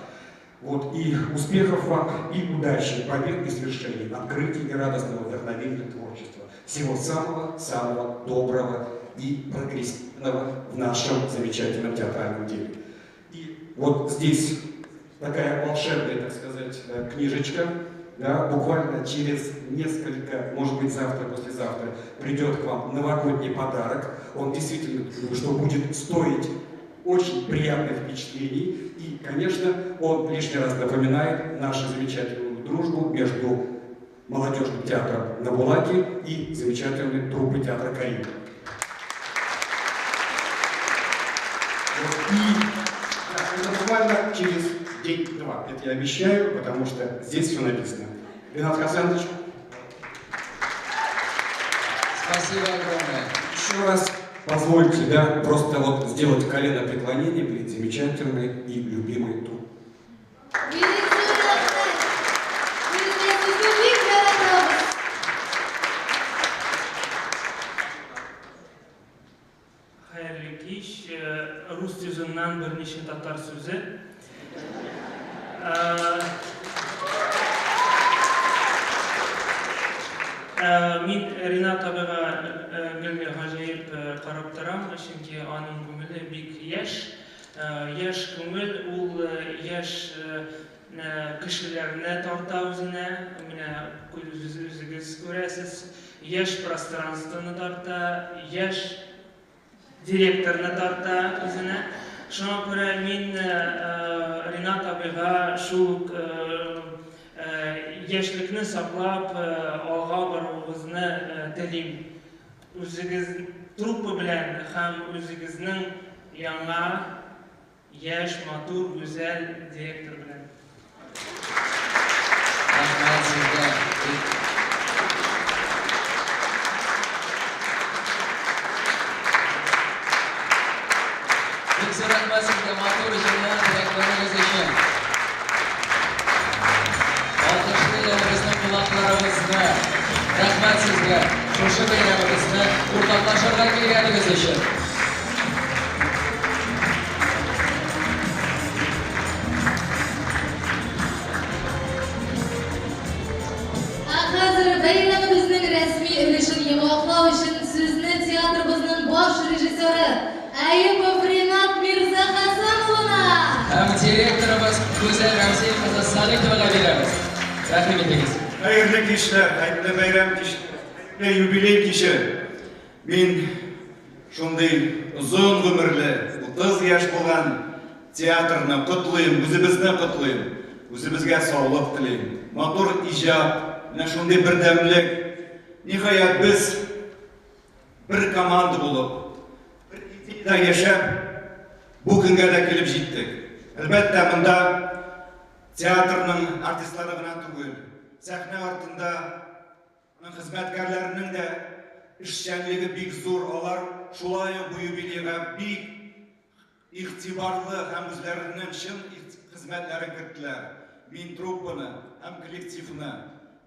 Вот, и успехов вам, и удачи, побед и свершений, открытий и радостного вдохновения творчества. Всего самого-самого доброго и прогрессивного в нашем замечательном театральном деле. И вот здесь такая волшебная, так сказать, книжечка, да, буквально через несколько, может быть, завтра, послезавтра, придет к вам новогодний подарок. Он действительно, что будет стоить очень приятных впечатлений. И, конечно, он лишний раз напоминает нашу замечательную дружбу между молодежным театром на Булаке и замечательной труппой театра Карима. Вот, и да, это буквально через день-два. Это я обещаю, потому что здесь все написано. Ренат Хасанович. Спасибо огромное. Еще раз позвольте, да, просто вот сделать колено преклонения перед замечательной и любимой труппой. Бик зур рәхмәт! Без дә сезне бик яратабыз! Хәерле кич. Рус сүзеннән берничә татар сүзе. Мин Ринат абыйга гел гаҗәеп карап торам, чөнки аның күңеле бик яшь. Яшь күңел ул яшь кешеләрне тарта үзенә. Менә үзегез күрәсез, яшь пространствоны тарта, яшь директорны тарта үзенә. Шуңа күрә мин Ринат абыйга шул ук яшьлекне саклап алга баруыгызны телим. Үзегез труппа белән һәм үзегезнең яңа Яшь, матур, гүзәл директор белән. Рәхмәт сезгә, бик. Бик зур рәхмәт сезгә матур җылы теләкләрегез өчен. Алкышлый әле безнең кунакларыбызны. Рәхмәт сезгә, шушы бәйрәмебезне уртаклашырга килгәнегез өчен. Ә хәзер бәйрәмебезнең рәсми өлешен йомгаклау өчен сүзне театрыбызның баш режиссеры Әюпов Ринат Мирзахасан улына! Һәм директорыбыз Гүзәл Рәмзия кызы Сәгыйтовага бирәбез. Рәхим итегез. Хәерле кичләр, хәерле бәйрәм кичләре, хәерле юбилей киче! Мин шундый озын гомерле, 30 яшь булган театрны котлыйм, үзебезне котлыйм, үзебезгә саулык телим. Матур иҗат, менә шундый бердәмлек. Ниһаять, без бер команда булып, бер идеядә яшәп, бу көнгә дә килеп җиттек. Әлбәттә, монда театрның артистлары гына түгел, сәхнә артында Аның хезмәткәрләренең дә эшчәнлеге бик зур, алар шулай ук бу юбилейга бик игътибарлы һәм үзләренең чын хезмәтләрен керттеләр. Мин труппаны һәм коллективны,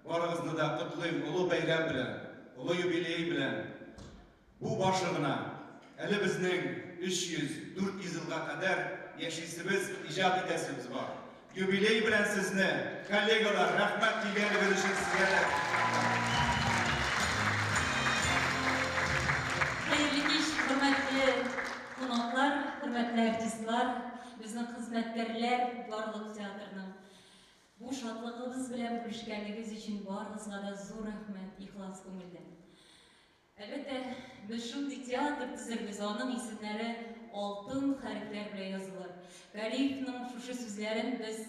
барыгызны да котлыйм олы бәйрәм белән, олы юбилей белән. Бу башы гына. Әле безнең 300, 400 елга кадәр яшисебез, иҗат итәсебез бар. Юбилей белән сезне, коллегалар, рәхмәт килгәнегез өчен сезгә дә. Хәерле кич, хөрмәтле кунаклар, хөрмәтле артистлар, безнең хезмәткәрләр, барлык театрның. Бу шатлыгыбыз белән бүлешкәнегез өчен барыгызга да зур рәхмәт, ихлас күңелдән. Әлбәттә, без шундый театр төзербез, аның исемнәре алтын хәрефләр белән язылыр. Галиевның шушы сүзләрен без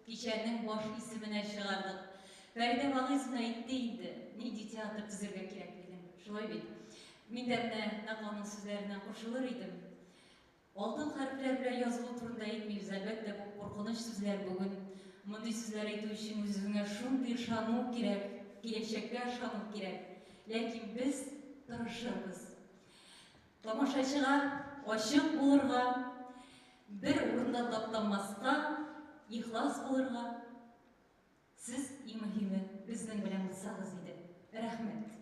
кичәнең баш исеменә чыгардык. Фәридә Вагыйзовна әйтте инде, нинди театр төзергә кирәклеген, шулай бит? Мин дә менә нәкъ аның сүзләренә кушылыр идем. Алтын хәрефләр белән язылу турында әйтмибез, әлбәттә, бу куркыныч сүзләр бүген. Мондый сүзләр әйтү өчен үз-үзеңә шундый ышану кирәк, киләчәккә ышану кирәк. Ләкин без тырышырбыз. Тамашачыга ачык булырга, бер урында таптанмаска, ихлас булырга. Сез, иң мөһиме, безнең белән булсагыз иде. Рәхмәт.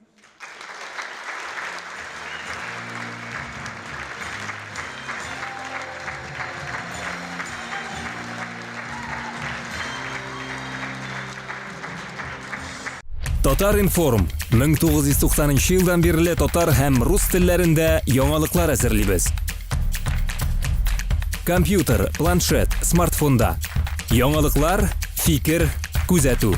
Татар-информ 1990 елдан бирле татар һәм рус телләрендә яңалыклар әзерлибез. Компьютер, планшет, смартфонда. Яңалыклар, фикер, күзәтү.